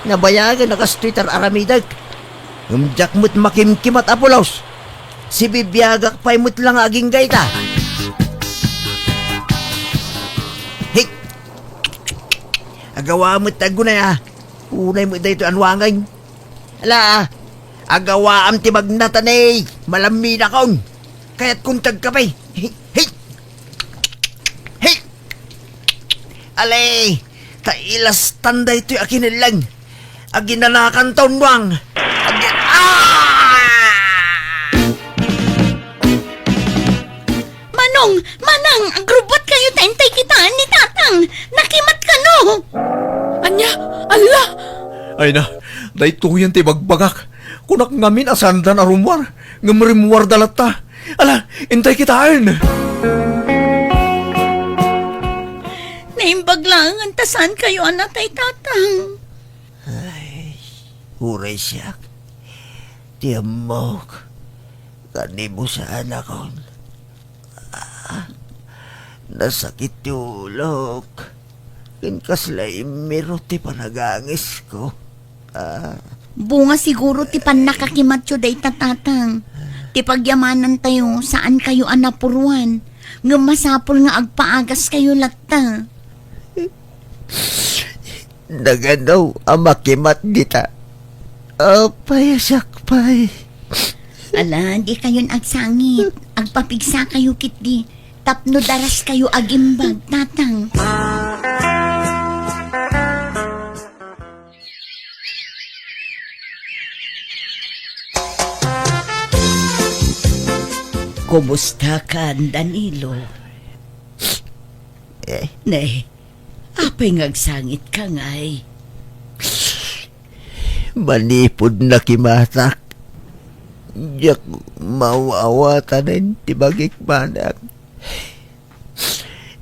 Nabayagen a kastoy ti ar-aramidek. Ngem diak met makimkimat a pulos. Sibibiagak pay met la nga agingga ita. Hey! Agawa met ti aggunay a. Unay met daytoy a nuangen. Ala, agawaam ti magnatani, malamminakon. Kayatkon ti agkape. Hi, hi, hi. Ale, ta ilastan daytoy a kinelleng. Aginanakan ta unnuang. Agi-, ah! Manong! Manang! Agrubbat kayo ta intay kita, anita? Tatang, nakimat kano? Ania? Alla! Ay na, daytoyen ti bagbagak. Kunak ngamin a saanda a rummuar, ngem rimmuarda latta. Ala, intay kitaen! Naimbag laengen ta saan kayo a natay, Tatang. Ay, uray siak. Ti ammok, kanibusaanakon. Ah, nasakit ti ulok. Ken kasla immiro ti panagangesko. Ah. Bunga siguro ti pannakakimatyo dayta, Tatang. Ti pagyamanantayo, saan kayo a napuruan. Ngem masapul nga agpaagas kayo latta. Nagano a makimat dita? Apay, siak pay. Ala, di kayon agsangit. Agpapigsa kayo kitdi. Tapno daras kayo agimbag, Tatang. Kumusta ka, Danilo? Eh? Ne, apay nga agsangit ka ngay? Manipud nakimatak, diak maaw-awatanen ti bagik, manang.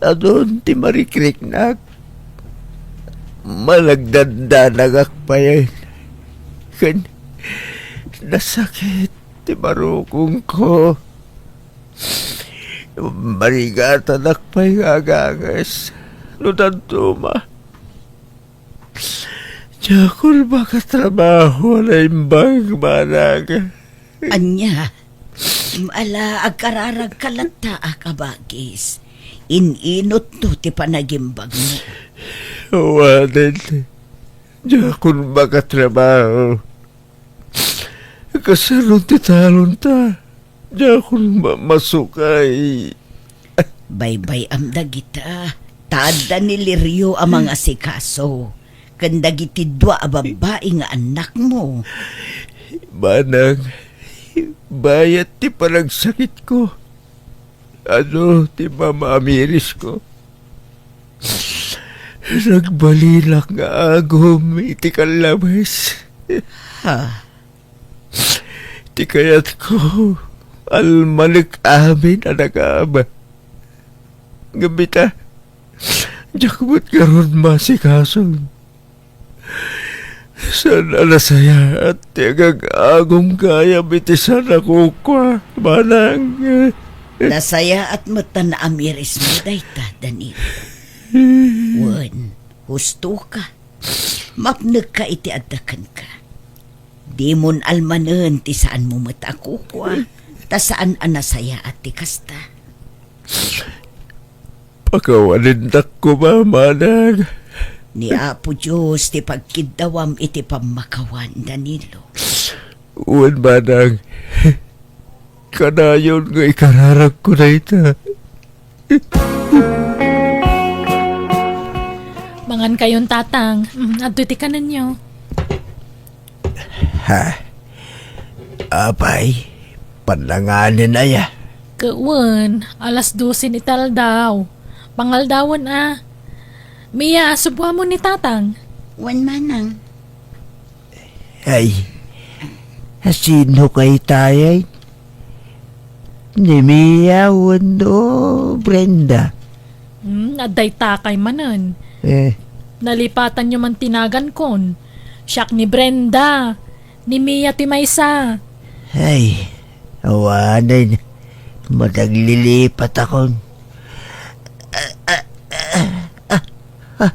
Adun ti marikriknak. Managdandanagak pay ken nasakit ti barukongko. Marigatanak pay nga aganges no dadduma. Diakon makatrabaho a naimbag, manang. Ania? Ala, agkararagka latta a kabagis. In-inutto ti panagimbagmo. Awanen, diakon makatrabaho. Kasano ti talonta? Diakon ma-, masukay. Baybay-am dagita. Ta adda ni Lirio a mangasikaso ken dagiti dua a babbai nga annakmo. Manang, bayat ti panagsakitko. Adu ti mamaamirisko. Nagbalina nga agum iti kallabes. Ha? Ti kayatko, almanek amin a nagaba. Ngem ita, diak met ngarud maasikason. Saan a nasayaat ti agag-agum gayam iti saan a kukua, manang. Nasayaat met ta naamirismo dayta, Daniel. Wen, husto ka. Mapnek ka iti adda kenka. Dimon almanen ti saanmo met a kukua, ta saan a nasayaat ti kasta. Pakawanindak koma, manang. Ni Apo Dios ti pagkiddawam iti pammakawan, Danilo. Wen, manang. Kanayon nga ikararagko dayta. Mangan kayon, Tatang. Mm, adto ti kanenyo. Ha? Apay, pannanganen aya? Ket wen, alas dosen iti aldaw. Pangaldawen a. Mia, subwamon ni Tatang. Wen, manang. Ay, sino kay tayay? Ni Mia wenno Brenda? Hmm, adday takay manen. Eh. Nalipatanyo man ti nagankon. Siak ni Brenda. Ni Mia ti maysa. Ay, awanen. Madaglilipat akon. Ah, ah, ah, ah, ah.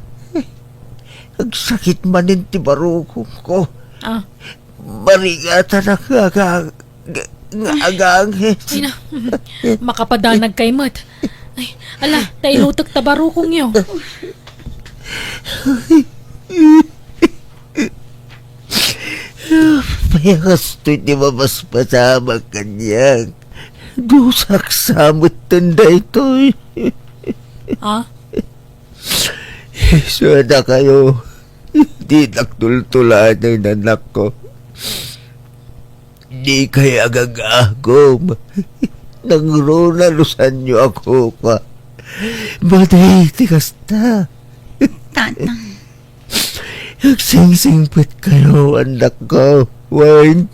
Agsakit manen ti barukongko. Ah. Marigatanak nga aga-, nga, nga aganges. Ay na, makapadanag kay met. Ay, ala, ta inutek ta barukongyo. Pay kastoy ti mapaspasamak kaniak. Dusak sa metten daytoy. Ah? Isu a dakayo, dinak tultulanen, anakko. Dikay agagagum. Nangruna no saanyo a kukua. Madi ti kasta. Tatang. Agsingsingpetkayo, annakko. Wen,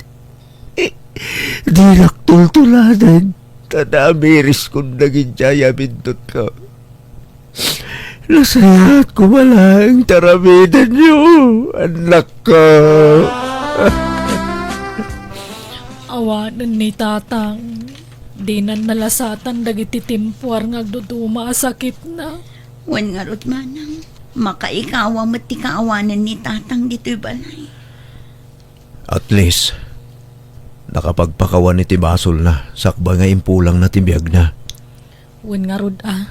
dinak tultuladen, ta namiriskon dagiti ay a bindutko. Nasayaat koma laeng ti aramidenyo, annakko. Awanen ni Tatang, dinan nalasatan dagiti timpuar nga agduduma a sakitna. Wen ngarud, manang, makaikawa met ti kaawanan ni Tatang ditoy balay. At least, nakapagpakawan iti basolna sakbay nga impulangna ti biagna. Wen ngarud a.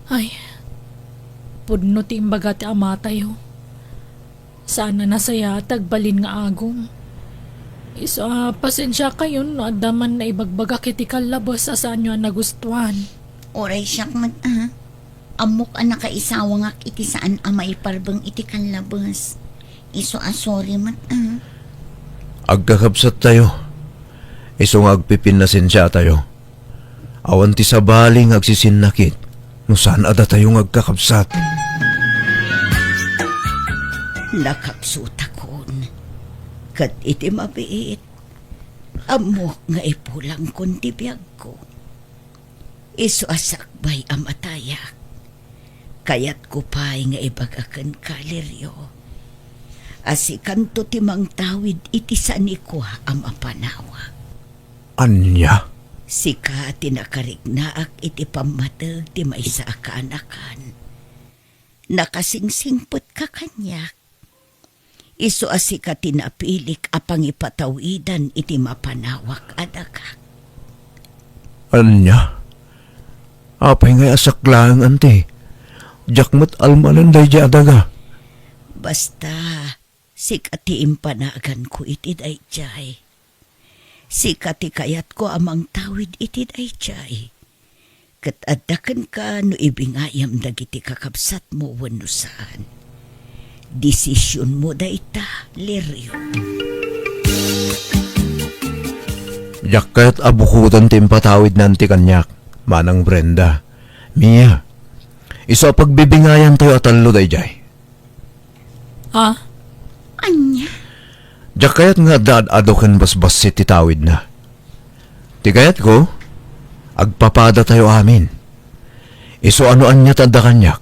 Ay, pudno ti imbaga ti amatayo. Saan a nasayaat ti agbalin nga agum. Isu a, pasensiakayon no adda man naibagbagak iti kallabes a saanyo a nagustuan. Uray siak met a. Ammok a nakaisawangak iti saan a maiparbeng iti kallabes. Isu a sorry met a. Agkakabsattayo. Isu nga agpipinnasensiatayo. Awan ti sabali nga agsisinnakit no saan a datayo nga agkakabsat. Nakapsutakon. Ket iti mabiit, ammok nga ipulangkon ti biagko. Isu a sakbay a matayak, kayatko pay nga ibaga kenka, Lirio, a sikanto ti mangtawid iti sanikua a mapanawak. Ania? Sika ti nakariknaak iti pammateg ti maysa a kaanakan. Nakasingsingpetka kaniak. Isu a sika ti napilik a pangipatawidan iti mapanawak a daga. Ania? Apay nga asaklaeng, anti? Diak met almanen daydiay a daga. Basta, sika ti impanaganko iti daydiay. Sika ti kayatko a mangtawid iti daydiay. Ket adda kenka no ibingayam dagiti kakabsatmo wenno saan. Desisionmo dayta, Lirio. Diak kayat a bukoten ti impatawidna ti kaniak, Manang Brenda. Mia, isu a pagbibingayantayo a tallo daydiay. Ah? Ania? Diak kayat nga adda ad-adu ken basbassit ti tawidna. Ti kayatko, agpapadatayo amin. Isu a no ania ti adda kaniak,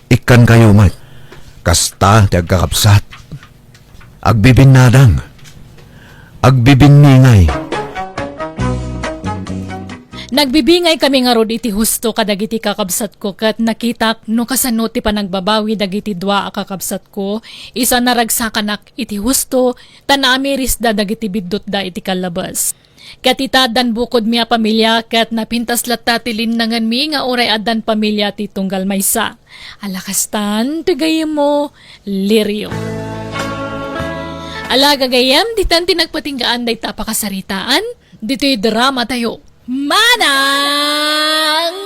ikkankayo met. Kasta ti agkakabsat. Agbibinnadang. Agbibinningay. Nagbinningay kami ngarud iti husto kadagiti kakabsatko ket nakitak no kasano ti panagbabawi dagiti dua a kakabsatko, isu a naragsakanak iti husto ta naamirisda dagiti biddutda iti kallabes. Ket ita, addan bukodmi a pamilia ket napintas latta ti linnangenmi nga uray addan pamilia ti tunggal maysa. Ala kastan ti gayyemmo, Lirio. Ala gagayyem, ditan ti nagpatinggaan dayta a pakasaritaan ditoy dramatayo. Manang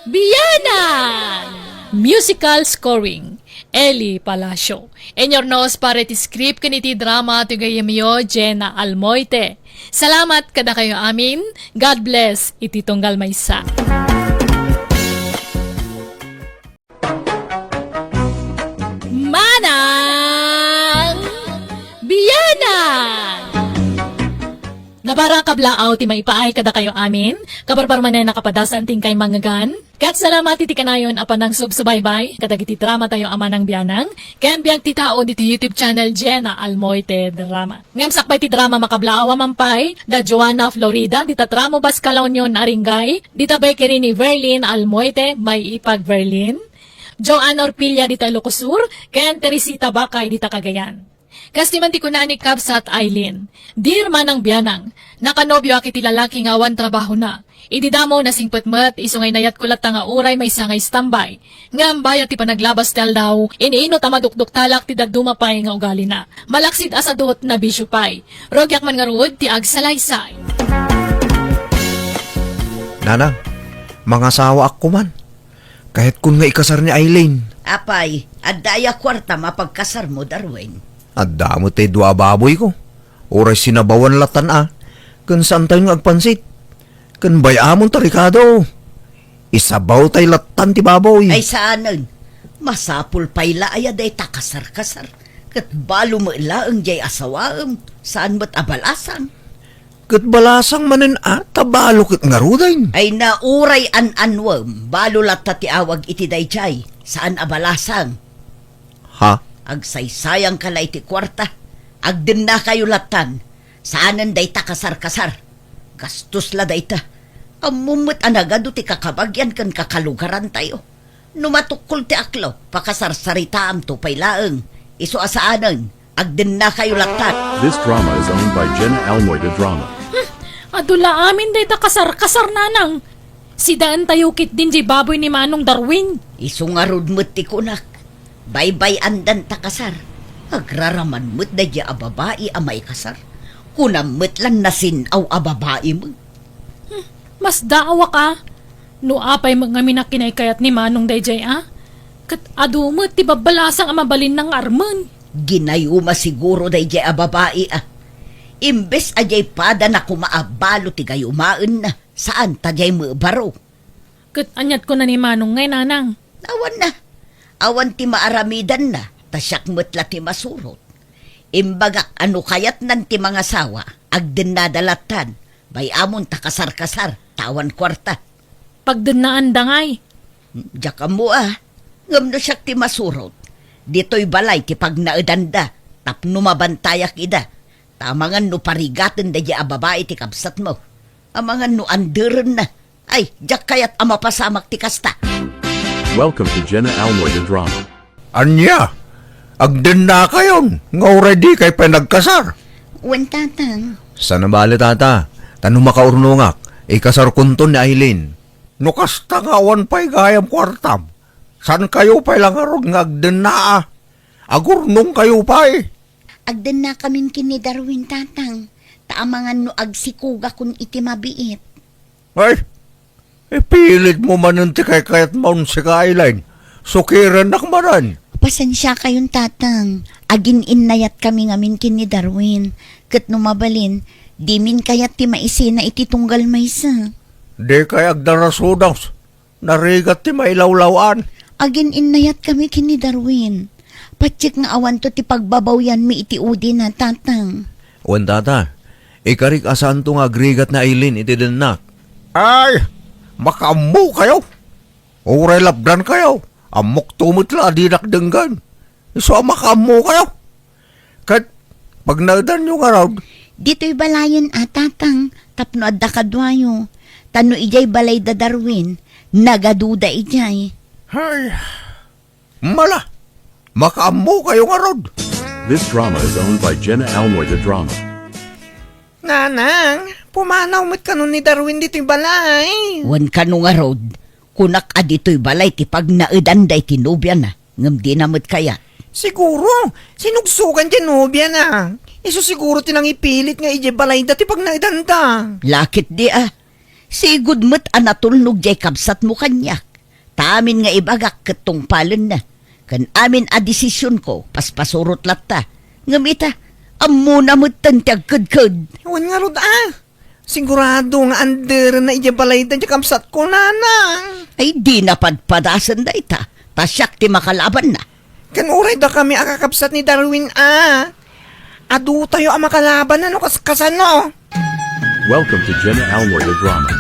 Bianang! Musical scoring, Eli Palacio. Inurnos para iti script ken iti drama ti gayyemyo, Jenna Almoite. Salamat kadakayo amin. God bless iti tunggal maysa. Manang Bianang! Nabara kablaaw ti maipaay kadakayo amin, kabarbar manen a kapadasan ti inkay mangngegan. Ket salamat iti kanayon a panagsubsubaybay kadagiti dramatayo a Manang Bianang ken Biag ti Tao ditoy YouTube channel Jenna Almoite Drama. Ngem sakbay ti drama makablaaw a mangpay, da Joanna Florida dita tramo Bascalaunion a Ringgay, dita bakery ni Verlin Almoite, may ipag Verlin, Joanne Orpilla dita Ilocos Sur, ken Teresita Bacay dita Cagayan. Kas ti man ti kuna ni Kabsat Aileen, "Dear Manang Bianang, nakanobioak iti lalaki nga awan trabahona. Idi damo, nasingpet met, isu nga inayatko latta nga uray maysa nga istambay. Ngem bayat ti panaglabas ti aldaw, iniinot a madukduktalak ti dadduma pay nga ugalina. Malaksid a sadut, nabisio pay. Rugiak man ngarud ti agsalaysay." Nanang, mangasawaak koman. Kayatkon nga ikasar ni Aileen. Apay, adda aya kuartam a pagkasarmo, Darwin? Adda met ti dua a baboyko. Uray sinabawan latan a. Ken saantayon nga agpansit. Ken bay-amon ta rikado. Isabaw tay lattan ti baboy. Ay, saanen. Masapul pay la aya dayta kasar-kasar. Ket balo met laeng jay asawaem, saan met a balasang. Ket balasang manen a, ta balo ket ngaruden. Ay, na uray an-anuem, balo latta ti awag iti dayjay, saan a balasang. Ha? Agsaysayangka la iti kuarta. Agdennakayo lattan. Saanen dayta kasar-kasar. Gastos la dayta. Ammom met a nagadu ti kakabagian ken kakalugarantayo. No matukkol ti aklo, pakasarsaritaamto pay laeng. Isu a saanen, agdennakayo lattan. This drama is owned by Jenna Almoy de Drama. Hmm, adu la amin dayta kasar-kasar, nanang. Sidaentayo ketdin jay baboy ni Manong Darwin. Isu ngarud met ti kunak. Baybay-andan ta kasar. Agraraman met daydi a babai a maikasar. Kunam met lan nasin-aw a babai met. Hmm, masdaawak a. No apay met ngamin a kinaykayat ni Manong dayjay a. Ket adu met ti babbalasang a mabalinna nga armen. Ginayuma siguro dayjay a babai a. Imbes a jay padana koma a balo ti gayumaenna, saan ta jay met baro. Ket aniat kuna ni Manong ngay, nanang? Awan na. Awan ti maaramidanna, ta siak met la ti masurot. Imbagak a no kayatnan ti mangasawa, agdennada lattan. Bay-amon ta kasar-kasar, ta awan kuarta. Pagdennaanda ngay? Diak ammo a. Ngem no siak ti masurot, ditoy balay ti pagnaedanda, tapno mabantayak ida. Ta amangan no parigaten daydi a babai ti kabsatmo. Amangan no anderenna. Ay, diak kayat a mapasamak ti kasta. Welcome to Jenna Almoy the Drama. Ania? Agdennakayon nga uray dikay pay nagkasar? Wen, tatang. Saan a bale, tata. Ta no makaurnongak, ikasarkonton ni Aileen. No kasta nga awan pay gayam kuartam, saankayo pay la ngarud nga agdennaa? Agurnongkayo pay. Agdennakamin ken ni Darwin, tatang, ta amangan no agsikugakon iti mabiit. Ay, ipilitmo manen ti kaykayatmon, sika, Aileen. Sukirennak manen. Pasensiakayon, tatang. Agin-innayatkami ngamin ken ni Darwin. Ket no mabalin, dimin kayat ti maisina iti tunggal maysa. Dikay agdarasudos. Narigat ti mailawlaw-an. Agin-innayatkami ken ni Darwin. Patiek nga awanto ti pagbabawyanmi iti udina, tatang. Wen, tata, ikarik a saanto nga agrigat ni Aileen iti dennak. Ay, makaammokayo. Uray lapdankayo, ammokto met la a dinak denggen. Isu a makaammokayo. Ket pagnaedanyo ngarud? Ditoy balayen a, tatang, tapno adda kaduayo. Ta no idiay balay da Darwin, nagaduda idiay. Ay, mala, makaammokayo ngarud. This drama is owned by Jenna Almoy the Drama. Nanang, pumanaw met kano ni Darwin ditoy balay. Wen kano ngarud, kunak a ditoy balay ti pagnaedanda iti nobiana, ngem dina met kayat. Siguro, sinugsogan ti nobiana. Isu siguro ti nangipilit nga idiay balayda ti pagnaedanda. Lakit di a. Sigud met a natulnog diay kabsatmo kaniak. Ta amin nga ibagak ket tungpalenna. Ken amin a desisionko, paspasurot latta. Ngem ita, ammona metten ti agkedked. Wen ngarud a. Sigurado nga anderenna idiay balayda ti kabsatko, nanang. Ay, dina padpadasen dayta. Ta siak ti makalabanna. Ken uray dakami a kakabsat ni Darwin a, adutayo a makalabanna no kas-, kasano? Welcome to Jenna Almoy the Drama.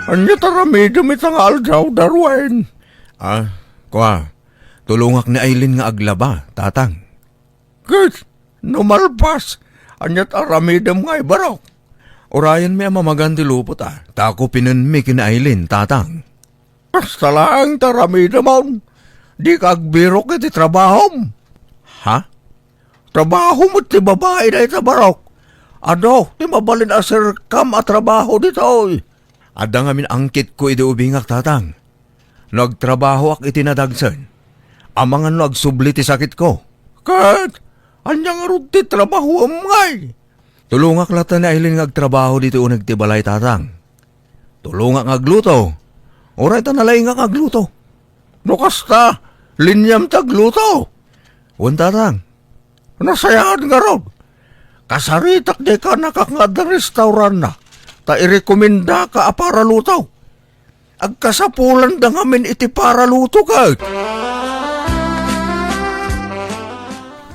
Ania ti aramidem ita nga aldaw, Darwin? Ah, kua, tulongak ni Aileen nga aglaba, tatang. Ket no malpas, ania ti aramidem ngay, barok? Urayenmi a mamagan ti lupot a, ta akupinenmi ken ni Aileen, tatang. Kasta laeng ti aramidemon. Dika agbirok iti trabahom. Ha? Trabaho met ti babai dayta, barok. Adu ti mabalin a serkam a trabaho ditoy. Adda ngamin angkitko idi ubingak, tatang. No agtrabahoak iti nadagsen, amangan no agsubli ti sakitko. Ket ania ngarud ti trabahoem ngay? Tulongak latta ni Aileen nga agtrabaho ditoy uneg ti balay, tatang. Tulongak nga agluto. Uray ta nalaingak nga agluto. No kasta, liniam ti agluto. Wen, tatang. Nasayaat ngarud. Kasaritak diay kanakak nga adda restauranna, ta irekomendaka a paraluto. Agkasapulanda ngamin iti paraluto ket.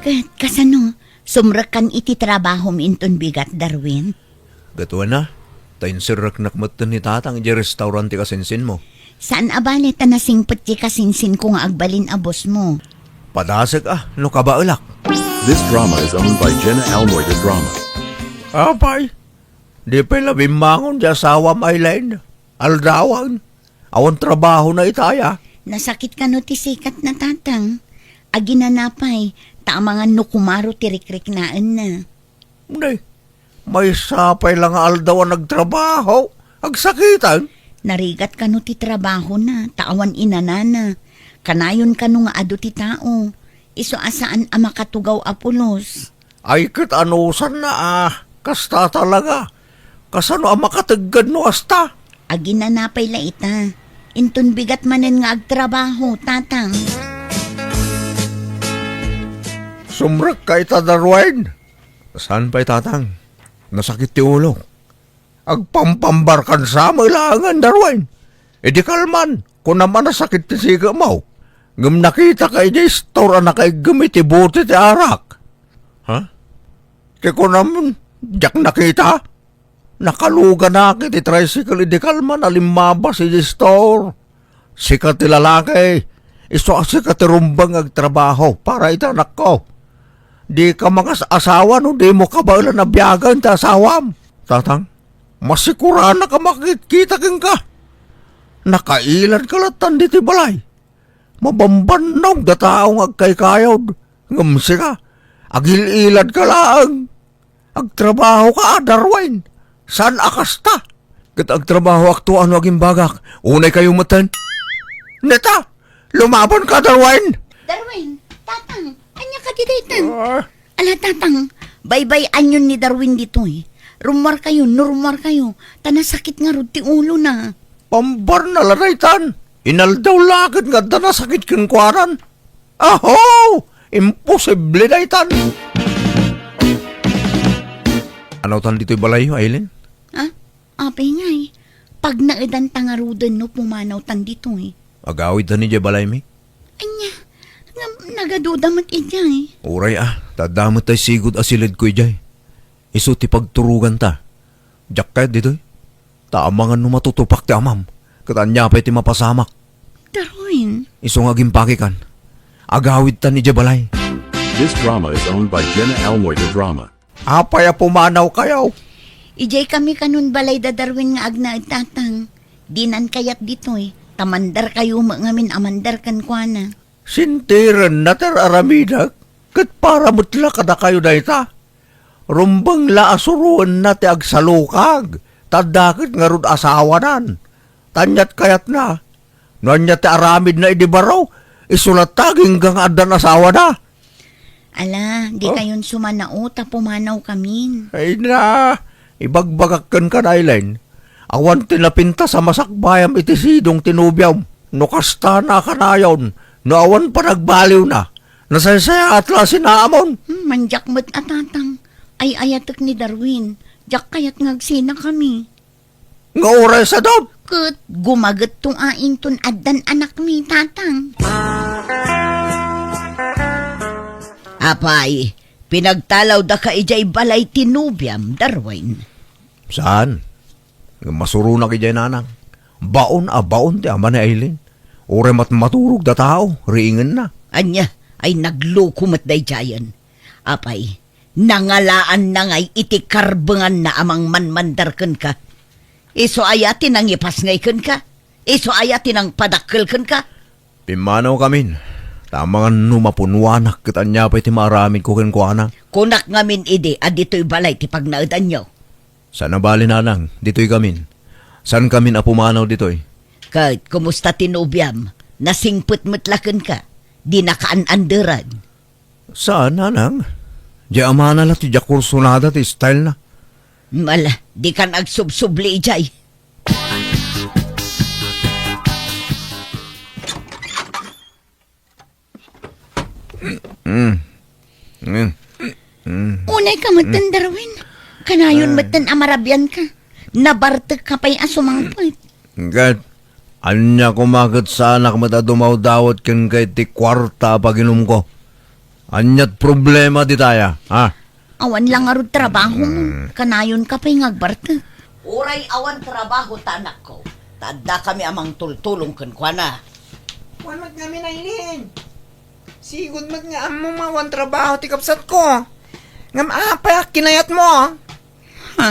Ket kasano, sumrekkan iti trabahom inton bigat, Darwin? Ket wen a, ta inserreknak metten ni Tatang idiay restaurant ti kasinsinmo. Saan a bale ta nasingpet ti kasinsinko nga agbalin a bossmo. Padasek a, no kabaelak. This drama is owned by Jenna Almoy de Drama. Apay, di pay la bimmangon ti asawam, Aileen? Aldawan? Awan trabahona ita aya? Nasakit kano ti sikatna, Tatang? Aginana pay, ta amangan no kumaro ti rikriknaenna. Nay, maysa pay la nga aldaw a nagtrabaho, agsakiten? Narigat kano ti trabahona, ta awan inanana. Kanayon kano nga adu ti tao. Isu a saan a makatugaw a pulos. Ay, ket anusanna a kasta talaga? Kasano a makategged no kasta? Aginana pay la ita. Inton bigat manen nga agtrabaho, Tatang. Sumrekka ita, Darwin? Saan pay, Tatang? Nasakit ti ulok. Agpampambarkan sa met laengen, Darwin. Idi kalman, kunam a nasakit ti sikatmo. Ngem nakitaka idiay store a nakaiggem iti bote ti arak. Ha? Ti kunam, diak nakita? Nakaluganak iti tricycle idi kalman a limmabas idiay store. Sika ti lalaki, isu a sika ti rumbeng nga agtrabaho para iti anakko. Dika mangas-asawa no dimo kabaelan a biagen ti asawam. Tatang, masikuranak a makitkita kenka. Nakailadka lattan ditoy balay. Mabambannog da tao nga agkaykayod. Ngem sika, agil-iladka laeng. Agtrabahoka, Darwin. Saan a kasta? Ket agtrabahoakto no agimbagak. Unaykayo metten. Neta, lumabanka, Darwin! Darwin, Tatang, ania kadi daytan? Ah. Ala, Tatang, baybay-anyon ni Darwin ditoy. Rummuarkayo, no rummuarkayo, ta nasakit ngarud ti ulona. Pambarna la daytan. Inaldaw la ket nga adda nasakit kenkuanan. Aho! Imposible daytan! Anawtan ditoy balayyo, Aileen? Ha? Apay ngay, pagnaedanta ngaruden no pumanawtan ditoy. Agawidtan idiay balaymi? Ania, ngem nagaduda met idiay. Uray a, ta adda met tay sigud a siledko idiay. Isu ti pagturoganta. Diak kayat ditoy. Ta amangan no matutupak ti amam, ket ania pay ti mapasamak? Darwin. Isu nga agimpakikan. Agawidtan idiay balay. This drama is owned by Jenna Almoy de Drama. Apay a pumanawkayo? Idiay kami kanon balay da Darwin nga agnaed, Tatang. Dinan kayat ditoy, ta mandarkayo met ngamin a mandar kenkuana. Sintirenna ti ar-aramidek, ket para met la kadakayo dayta. Rumbeng la a suroenna ti agsalukag, ta adda ket ngarud asawanan. Ta aniat kayatna? No ania ti aramidna idi baro, isu latta agingga nga addan asawana. Ala, di Oh. kayon sumanao ta pumanawkamin. Ay na, ibagbagak kenka, Aileen. Awan ti napintas a masakbayam iti sidong ti nobiam. No kasta a kanayon, no awan panagbaliwna, nasaysayaat la a sinaamon. Hmm, mandiak met a, Tatang. Ay-ayatek ni Darwin. Diak kayat nga agsinakami. Nga uray sadot. Ket gumagetto a inton addan anakmi, Tatang. Apay, pinagtalawdaka idiay balay ti nobiam, Darwin? Saan? Ngem masuronak idiay, Nanang. Baon a baon ti ama ni Aileen. Uray met maturog da tao, riingenna. Ania, ay nagloko met daydiayen. Apay, nangalaanna ngay iti karbenganna a mangmanmandar kenka? Isu aya ti nangipas ngay kenka? Isu aya ti nangpadakkel kenka? Pimmanawkamin, ta amangan no mapunuanak ket ania pay ti maaramidko kenkuana. Kunak ngamin idi a ditoy balay ti pagnaedanyo. Saan a bale, Nanang, ditoykamin. Saankamin a pumanaw ditoy. Ket kumusta ti nobiam? Nasingpet met la kenka? Dinaka an-anderan? Saan, Nanang. Diay amana la ti diak kursunada ti stylena. Ala, dikan agsubsubli idiay. Mm. Mm. Mm. Unayka metten, Darwin. Kanayon Ah. metten a marabianka. Nabartekka pay a sumangpet. Ket, Ania koma ket saanak met a dumawdawat kenka iti kuarta a paginumko? Ania't problema ditaya, ha? Awan la ngarud trabaho, Hmm. Kanayonka pay nga agbartek. Uray awan trabaho ta anakko, ta addakami a mangtultulong kenkuana. Kuan met ngamin, Aileen. Sigud met nga ammom nga awan trabaho ti kabsatko. Ngem apay a kinayatmo? Ha?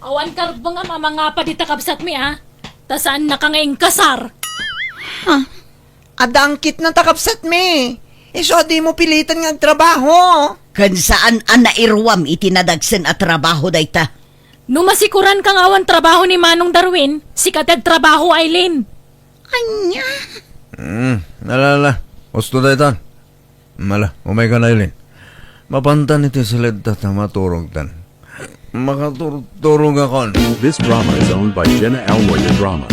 Awan karbengam a mangapa dita kabsatmi, a? Ta saannaka nga inkasar. Ha? Adda angkitna ta kabsatmi. Isu a dimo piliten nga agtrabaho. Ken saan a nairuam iti nadagsen a trabaho dayta. No masikuranka nga awan trabaho ni Manong Darwin, sika ti agtrabaho, Aileen. Ania? Hmm, ala, ala. Husto daytan. Ala, umaykan, Aileen. Mapantan iti siledta ta maturogtan. Makaturturogakon. This drama is owned by Jenna Almoy de Drama.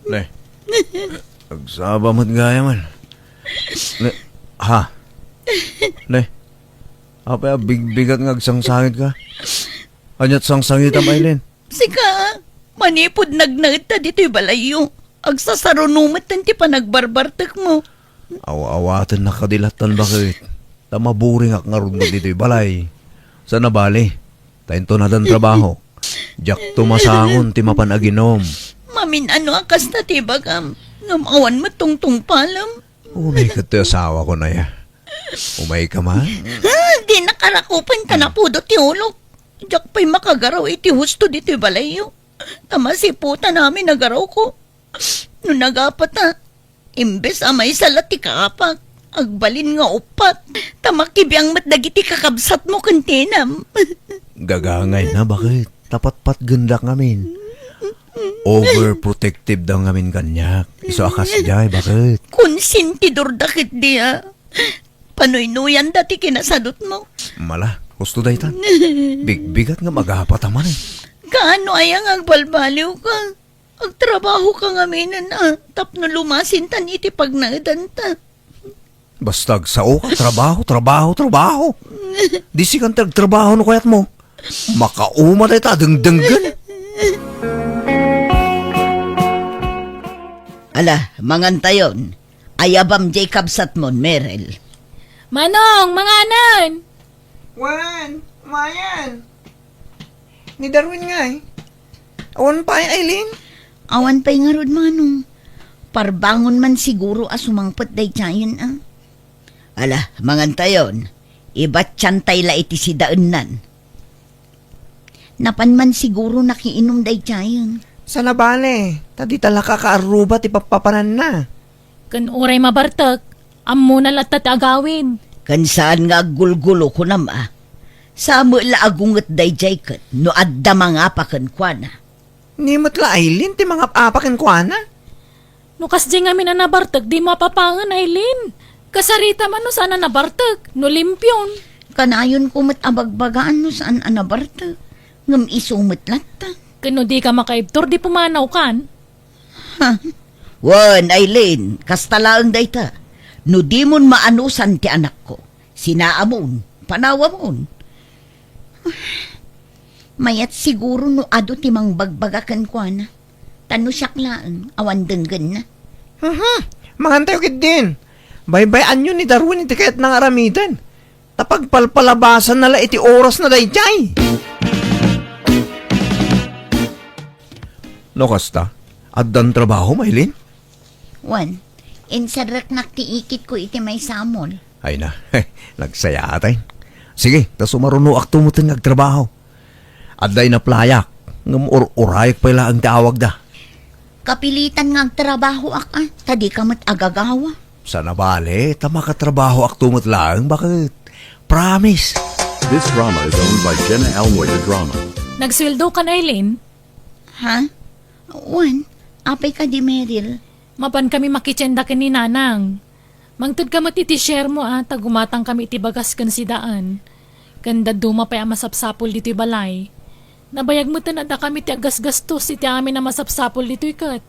Ne. Agsaba met gayam. Ne. Ha? Ne. Apay a bigbigat nga agsangsangitka? Ania't sangsangitam, Aileen? Sika, manipud nagnaedta ditoy balayyo, agsasaruno metten ti panagbarbartekmo. Aw-awatennak kadi lattan, baket. Ta maburingak ngarud ditoy balay. Saan a bale, ta inton addan trabaho, diakto masangon ti mapan aginom. Mamin-ano a kasta ti ibagam, ngem awan met tungtungpalem. Unay ket ti asawakon aya. Umayka man. Ah, di nakarakupen ta napudo ti ulok. Diak pay makagaraw iti husto ditoy balayyo. Ta masiputan amin a garawko. No nagapata, imbes a maysa la ti kaapak, agbalin nga uppat. Ta makibiang met dagiti kakabsatmo ken tinam. Gagangayna, baket? Ta patpatgendak ngamin. Overprotective da ngamin kaniak. Isu a kasdiay, baket? Konsentidorda ketdi a. Panuynuyanda ti kinasadutmo. Mala, husto daytan. Bigbigat nga magapata manen. Kaano aya nga agbalbaliwka? Agtrabahoka ngaminen a tapno lumasintan iti pagnaedanta. Basta agsaoka, trabaho, trabaho, trabaho. Di sikan ti agtrabaho no kayatmo. Makauma dayta a dengdenggen. Ala, mangantayon. Ayabam diay kabsatmon, Merel. Manong, manganen! Wen, umayen. Ni Darwin ngay? Awan pay, Aileen? Awan pay ngarud, Manong. Parbangon man siguro a sumangpet daydiayen, a. Ala, mangantayon. Ibatiantay la iti sidaennan. Napan man siguro nakiinum daydiayen. Saan a bale, ta dita la kakaarruba ti pappapananna. Ken uray mabartek, ammona latta ti agawid. Ken saan nga aggulgulo, kunam a. Sa met la agunget daydiay ket no adda mangapa kenkuana. Ni met la Aileen ti mangap-apa kenkuana? No kasdiay ngamin a nabartek, di mapapangen, Aileen. Kasarita man no saan a nabartek, no limpion. Kanayonko met a bagbagaan no saan a nabartek. Ngem isu met latta. Ken no dika makaibtur, di pumanawkan. Ha? Wen, Aileen, kasta laeng dayta. No dimon maanusan ti anakko, sinaamon, panawamon. Mayat siguro no adu ti mangbagbaga kenkuana. Ta no siak laeng, awan denggenna. Mhm. Mangantayo ketdin. Baybay-anyo ni Darwin iti kayatna nga aramiden. Ta pagpalpalabasanna la iti orasna daydiay. No kasta, addan trabaho, Maylin? Wen, inserreknak ti ikitko iti maysa a mall. Ay na, nagsayaat ay. Sige, ta sumarunoakto metten nga agtrabaho. Adda inaplayak, ngem ur-urayak pay laeng ti awagda. Kapilitan nga agtrabahoak, a, ta dika met agagawa. Saan a bale, ta makatrabahoakto met laeng, baket. Promise. This drama is owned by Jenna Almoy de Drama. Nagsueldokan, Aileen? Ha? Wen, apay kadi, Meryl? Mapankami makitienda ken ni Nanang. Mangtedka met iti sharemo, a, ta gumatangkami iti bagas ken sidaan. Ken dadduma pay a masapsapul ditoy balay. Nabayag metten a addakami ti aggasgastos iti amin a masapsapul ditoy ket.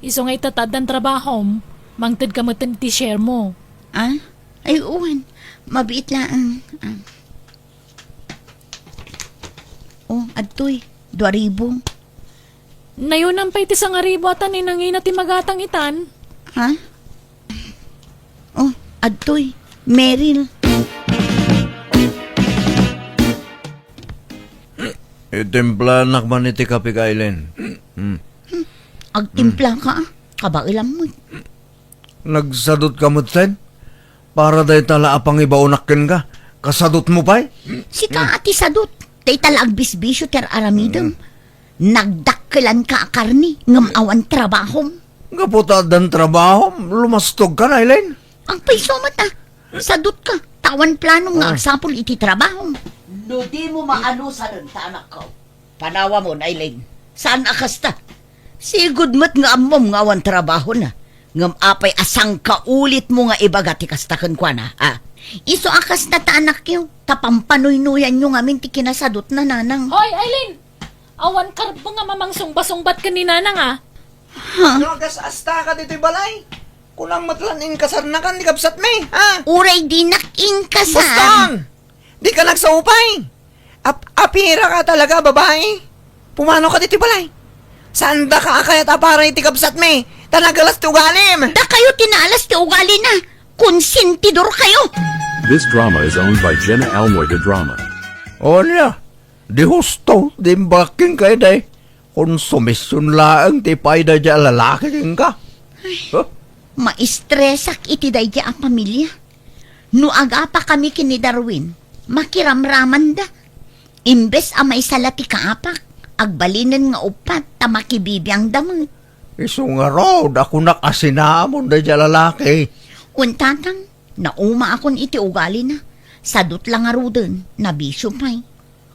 Isu nga ita ta addan trabahom, mangtedka metten iti sharemo. A? Ay, wen. Mabiit laeng. Ah. Oh, adtoy. Dua ribu. Nayonam pay ti sangaribu a tan, eh, nangina ti magatang itan. Ha? Oh, adtoy. Meryl. Itimplanak man iti kape, Aileen. Hmm. Agtimpla ka, ah. Kabaelam met. Nagsadut ka metten? Para dayta la a pangibaonak kenka, kasadutmo pay? Sika a ti sadut, dayta la agbisbisio ti ar-aramidem. Mm. Nagdakkelanka a karne, ngem awan trabahom. Gapu ta addan trabahom, lumastogka, Aileen. Agpayso met, ah. Sadutka, ta awan planom nga Ah. agsapul iti trabahom. No dimo maanusanen ta anakko, panawamon, Aileen. Saan a kasta? Sigud met nga ammom nga awan trabahona. Ngem apay a sangkaulitmo nga ibaga ti kasta kenkuana, a? Isu a kasta ta anakyo, ta pampanuynoyanyo ngamin ti kinasadutna, nanang. Hoy, Aileen! Awan karbo nga mamangsungbat-sungbat ken ni nanang, a? Ha? No agas-asta ka ditoy balay, kunam met lan inkasarnakan ni kabsatmi, ha? Uray dinak inkasar. Basta! Dika nagsaupay. Ap-, apira ka talaga, babai. Pumano ka ditoy balay. Saandaka a kayat a para iti kabsatmi, ta nagalas ti ugalim. Dakayo ti naalas ti ugalina. Konsentidor kayo. This drama is owned by Jenna Almoy de Drama. O ania, di husto, di imbagak kenka, day. Konsumision laeng ti ipaiday a lalaki kenka. Ay, Huh? Maistresak iti daydi a pamilia. No agapakami ken ni Darwin, makiramramanda. Imbes a maisala ti kaapak, agbalinen nga uppat ta makibibiangda met. Isu ngarud a kunak a sinaamon daydi a lalaki. Wen, tatang, naumaakon iti ugalina. Sadut la ngaruden, nabisio pay.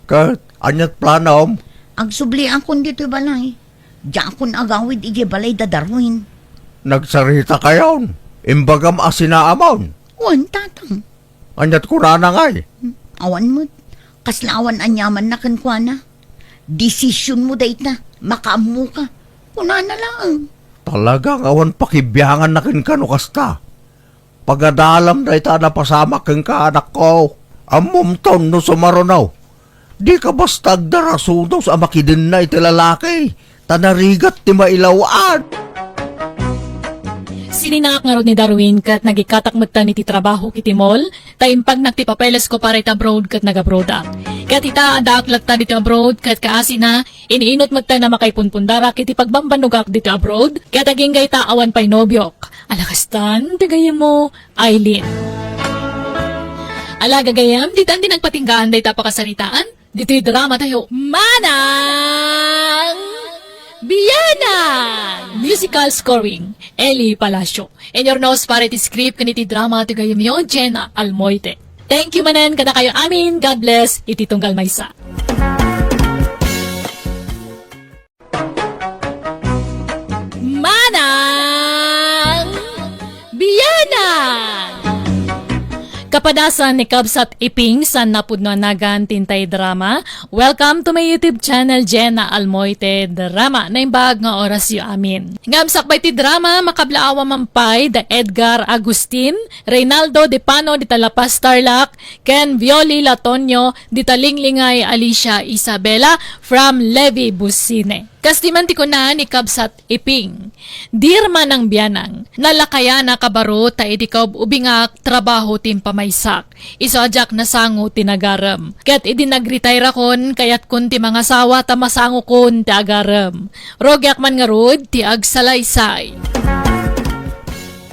Ket ania't planom? Agsubliakon ditoy balay. Diakon agawid idiay balay da Darwin. Nagsaritakayon? Imbagam a sinaamon? Wen, tatang. Ania't kunana ngay? Awan met. Kasla awan aniamanna kenkuana. Desisionmo dayta. Makaammoka. Kunana laeng. Talagang awan pakibianganna kenka no kasta. Pagadalam dayta a napasamak kenka, anakko. Ammomton no sumaruno. Dika basta agdarasudos a makidenna iti lalaki, ta narigat ti mailaw-an. Sininaak ngarud ni Darwin ket nagikkatak metten iti trabahok iti mall, ta impagnak ti papelesko para iti abroad ket nag-abroadak. Ket ita, addaak latta ditoy abroad ket kaasina, iniinut metten a makaipunpundarak iti pagbambannogak ditoy abroad, ket agingga ita awan pay nobiok. Ala kastan ti gayyemmo, Aileen. Ala gagayyem, ditan ti nagpatinggaan dayta a pakasaritaan, ditoy drama tayo, Manang Bianang! Musical scoring, Eli Palacio. Inyurnos para iti script ken iti drama ti gayyemyo, Jenna Almoite. Thank you manen kadakayo amin. God bless iti tunggal maysa. Manang Bianang! Kapadasan ni Kabsat Iping, saan napudno a nagan ti intay drama. Welcome to my YouTube channel, Jenna Almoite Drama. Naimbag nga orasyo amin. Ngem sakbay ti drama, makablaawa man pay da Edgar Agustin, Reynaldo De Pano dita La Paz, Tarlac, ken Violi Latonio dita Linglingay, Alicia Isabela from Levi Busine. Kas di man ti kuna ni Kabsat Iping, "Dear Manang Bianang, nalakayan a kabaro ta idi kaub-ubingak, trabaho ti impamaysak. Isu a diak nasango ti nagarem. Ket idi nagretire-akon, kayatkon ti mangasawa ta masangokon ti agarem. Rugiak man ngarud ti agsalaysay."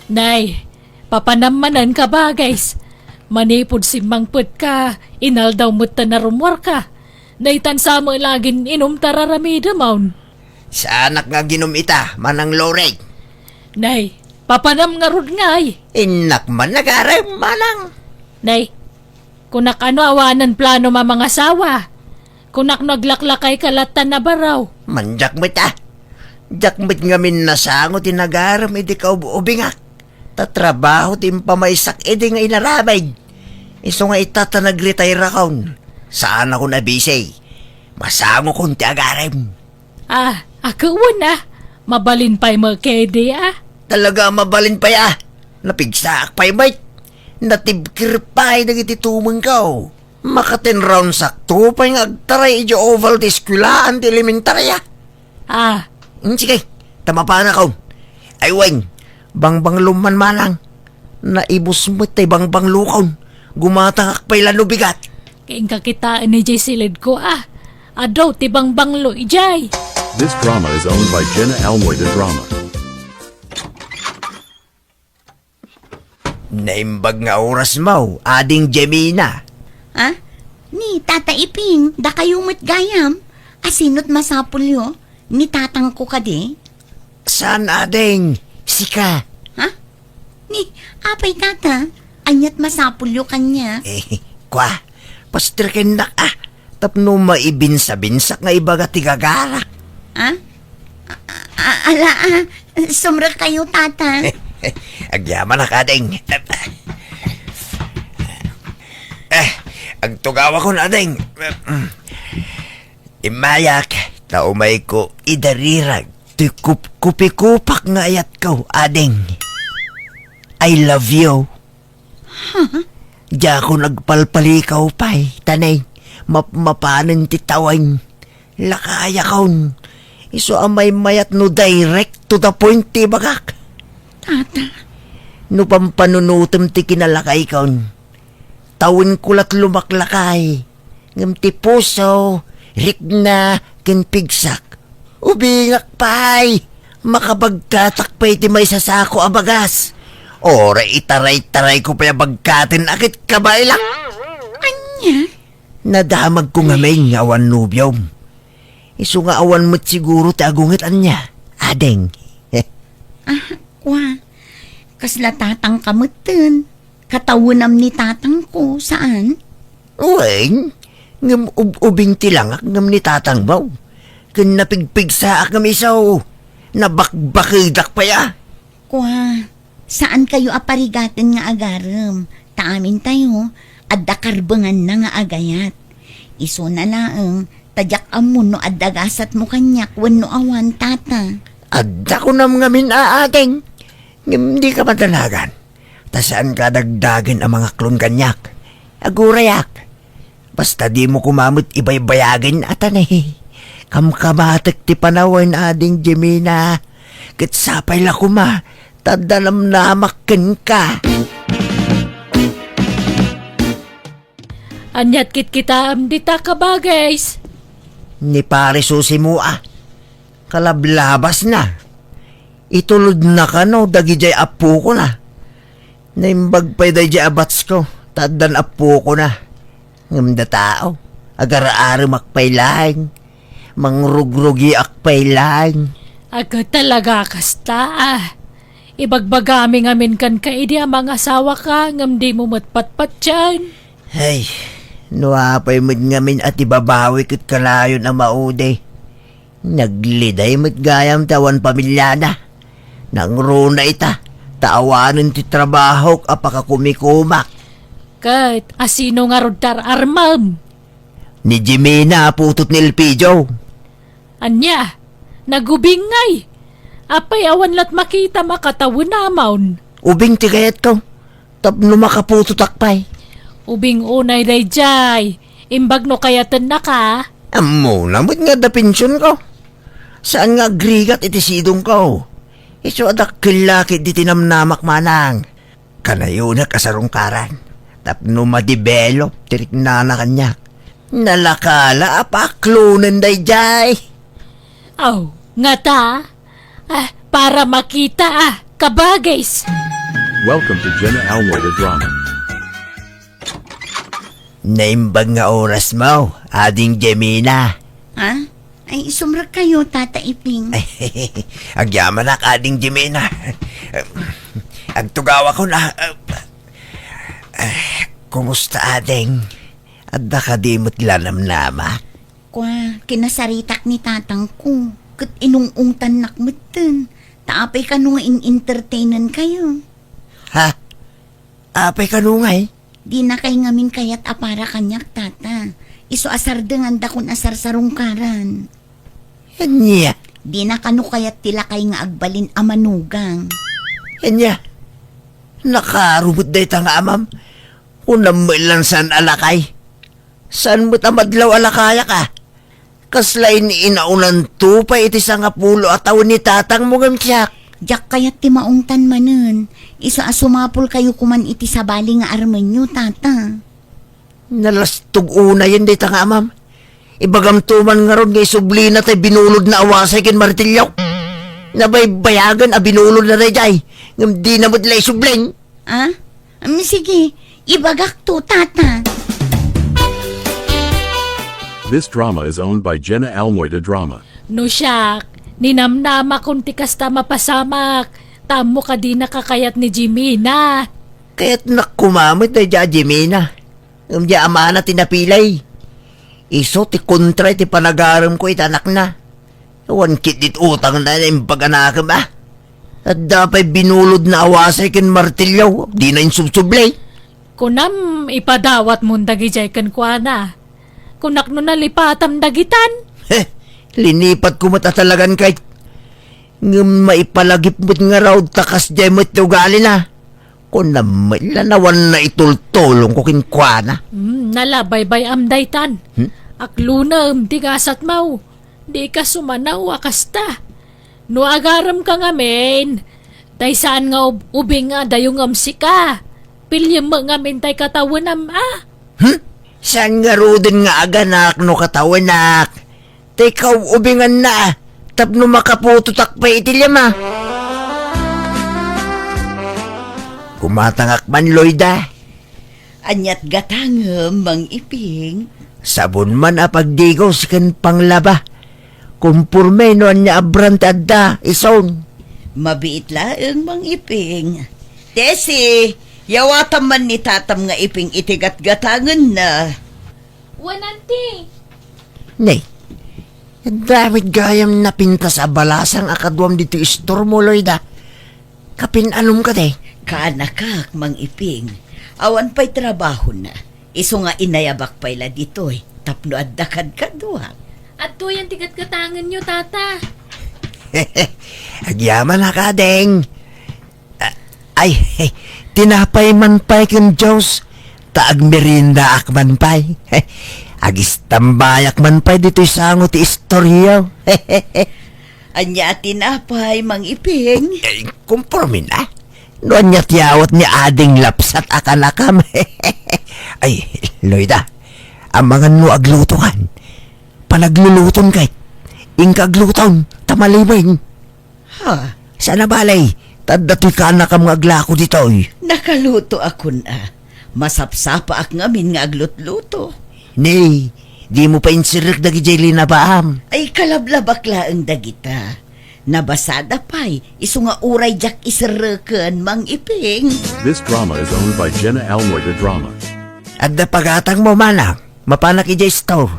Nay, papanam manen ka, bages. Manipud simmangpetka, inaldaw met ta narummuarka. Daytan sa met la agin-inum ta ar-aramidem, awn. Saanak nga aginum ita, Manang Loreng. Nay, papanam ngarud ngay. Innak man nagarem, Manang. Nay, kunak no awanen planom a mangasawa. Kunak no aglaklakayka latta a baro. Mandiak met a. Diak met ngamin nasango ti nagarem idi kaub-ubingak. Ta trabaho ti impamaysak idi nga inaramid. Isu nga ita ta nagretire-akon, saanakon a busy. Masangokon ti agarem. Ah, a wen a. Mabalin pay met ketdi a. Talaga a mabalin pay a. Napigsaak pay met. Natibker pay dagiti tumengko. Maka-ten rounds-akto pay nga agtaray idiay oval ti eskuelaan ti elementaria. Ah. Hmm, sige, ta mapanakon. Ay wen, bangbanglom man manang. Naibus met tay bangbanglokon. Gumatangak pay la no bigat. Kay inka kitaen idiay silidko, ah. Adu ti bangbanglo idiay. This drama is owned by Jenna Almoy de Drama. Naimbag nga orasmo, Ading Jemina. Ha? Ni Tata Iping, dakayo met gayam. Asino't masapulyo? Ni tatangko kadi? Saan, Ading? Sika. Ha? Ni, apay, Tata? Ania't masapulyo kaniak? Eh, kwa, pasterkennak, ah. Tapno maibinsa-binsak nga ibaga ti gagarak. Ah? A-, a-, ala, ah. Sumrekkayo, Tata. Agyamanak, Ading. Eh, agtugawakon, Ading. Immayak, ta umayko idarirag ti kup-, kupikupak nga ayatko, Ading. I love you. Huh? Diakon agpalpalikaw pay, ta ne, map-, mapanen ti tawen. Lakayakon. Isu a maymayat no direct to the point ti ibagak. Tata. No pampanunotem ti kinalakaykon, tawenko la't lumaklakay. Ngem ti puso, rikna, ken pigsak. Ubingak pay! Makabagkatak pay ti maisasako a bagas. Uray itaray-tarayko pay a bagkaten a ket kabaelak. Ania? Nadamagko ngamin nga awan nobiom. Isu nga awan met siguro ti agunget ania, Ading. Ah, kwa. Kasla tatangka metten. Katawenam ni tatangko, saan? Wen, ngem ub-, ubing ti langak ngem ni tatangmo. Ken napigpigsaak ngem isu, nabakbakedak pay a. Kua, saankayo a parigaten nga agarem, ta amintayo, adda karbenganna nga agayat. Isuna laeng, ta diak ammo no adda gasatmo kaniak wenno awan, Tata. Adda kunam ngamin a, Ading, ngem dika madanagan. Ta saanka a dagdagen a mangaklon kaniak. Agurayak. Basta dimo koma met ibaybayagen a ta ne. Kamkamatek ti panawen, Ading Jemina. Ket sapay la koma, ta adda namnamak kenka. Ania't kitkitaem dita, kabagays? Ni Pare Susimo a. Kalablabasna. Itulodna kano dagidiay appokona. Naimbag pay daydiay a batsko, ta addan appokona. Ngem datao, agar-aremak pay laeng. Mangrugrugiak pay laeng. Aga talaga kasta, ah. Ibagbagami ngamin kenka idi a mangasawaka ngem dimo met patpatien. Ay, no apay met ngamin a ti babawi ket kanayon a maudi. Nagliday met gayam ti awan pamiliana. Nangruna ita, ta awanen ti trabahok a pakakumikumak. Ket asino ngarud ti ar-armem? Ni Jimena a putot ni Elpidio. Ania, nagubing ngay? Apay awan la't makitam a katawenamon? Ubing ti kayatko, tapno makaputotak pay. Ubing unay daydiay, imbag no kayatennaka. Ammona met nga adda pensionko. Saan nga agrigat iti sidongko. Isu a dakkel la ketdi ti namnamak manang. Kanayonak a sarungkaran tapno ma-develop ti riknana kaniak. Nalaka la a paaklonen daydiay. Aw, ngata? Ah, para makita, ah, kabagays. Welcome to Jenna Almoy the Drama. Naimbag nga orasmo, Ading Jemina. Ha? Ay, sumrekkayo, Tata Iping. Agyamanak, Ading Jimena. Agtugawakon a. Kumusta, Ading? Adda kadi met la namnamak? Kua, kinasaritak ni tatangko. Ket inung-ungtannak metten. Ta apay kano nga in-entertainenkayo? Ha? Apay kano ngay? Dinakay ngamin kayat a para kaniak, Tata. Isu a sardengandakon a sarsarungkaran. Ania? Dina kano kayat ti lakay nga agbalin a manugang. Ania? Nakaro met dayta nga amam. Kunam met lan saan a lakay. Saan met a madlaw a lakayak a. Kasla in-inaunanto pay iti sangapulo a tawen ni tatangmo ngem siak. Diak kayat ti maungtan manen. Isu a sumapulkayo koman iti sabali nga armenyo, tata. Nalastog unayen dayta nga amam. Ibagamto man ngarud nga isublina tay binulodna a wasay ken martilyo. Nabaybayagen a binulodna daydiay, ngem dina met la isubling. Ah? Am, sige, ibagakto, tata. This drama is owned by Jenna Almoy de Drama. No siak, ninamnamakon ti kasta a mapasamak, ta ammok a dina kakayat ni Jimena. Kayatnak koma met daydiay a Jimena. Ngem diay amana ti napilay. Isu ti kontra iti panagaremko iti anakna. Awan ketdi ti utangna nga imbaganakem a. Adda pay binulodna a wasay ken martilyo, dina insubsubli. Kunam, ipadawatmon dagidiay kenkuana. Kunak no nalipatam dagitan. He, linipatko met a talagan kay. Ngem maipalagip met ngarud ta kasdiay met ti ugalina. Kunam met la nga awan naitultulongko kenkuana. Hmm, nalabaybayam daytan. Hmm? Aklunem ti gasatmo. Dika sumanaw a kasta. No agaremka ngamin, tay saan nga ub-, ubing a dayongem sika. Piliem met ngamin tay katawenam a. Hmm? Saan ngaruden nga aganak no katawenak? Tay kaub-ubinganna tapno makaputotak pay iti lima. Gumatangak man, Loida. Aniat gatangem, Mang Iping? Sabon man a pagdigos ken panglaba. Komporme no ania a brand ti adda, isun. Mabiit laeng, Mang Iping. Tessie, yawatam man ni tatam nga Iping iti gatgatangenna. Wen, Auntie. Nay, adda met gayam napintas a balasang a kaduam ditoy istormo, Loida. Kapin-anom kadi? Kaanakak, Mang Iping. Awan pay trabahona. Isu nga inayabak pay la ditoy tapno adda kadkaduak. Adtoyen ti gatgatangenyo, tata. Agyamanak, ading. Ah, ay, tinapay man pay ken juice, ta agmeriendaak man pay. Agistambayak man pay ditoy sango ti istoryo. Ania a tinapay, Mang Iping? Eh, kompormena. No ania ti awat ni ading lapsat a kanakam. Ay, Loida, amangan no aglutokan. Panagluluton kay. Inka agluton, ta maliwen. Ha? Saan a bale, ta adda toy kaanakam nga aglako ditoy. Nakalutoakon a. Masapsapaak ngamin nga aglutluto. Nay, dimo pay insirrek dagidiay linabaam. Ay, kalablabak laeng dagita. Nabasada pay, isu nga uray diak iserreken, Mang Iping. This drama is owned by Jenna Almoy de Drama. Adda pagatangmo, manang? Mapanak idiay store.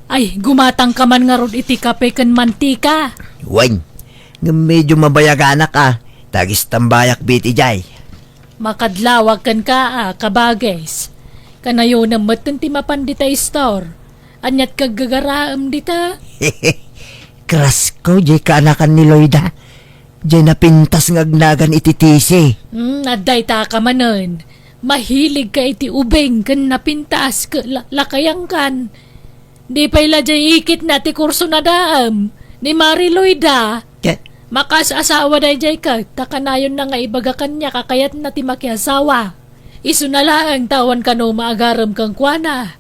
Ay, gumatangka man ngarud iti kape ken mantika. Wen, ngem medio mabayaganak a, ta agistambayak met idiay. Makadlawak kenka a, kabages. Kanayonem metten ti mapan dita store. Aniat kaggagaraem dita? Krasko, diay kaanakan ni Loida. Diay napintas nga agnagan iti tisi. Hmm, adda ita ka manen. Mahilig ka iti ubing ken napintas ket la-, lakayangkan. Di pay la diay ikitna ti kurso na daem ni Mari Loida. Ket? Makaas-asawa daydiay ket ta kanayonna nga ibaga kaniak a kayatna ti makiasawa. Isuna laeng ta awan kano maagarem kenkuana.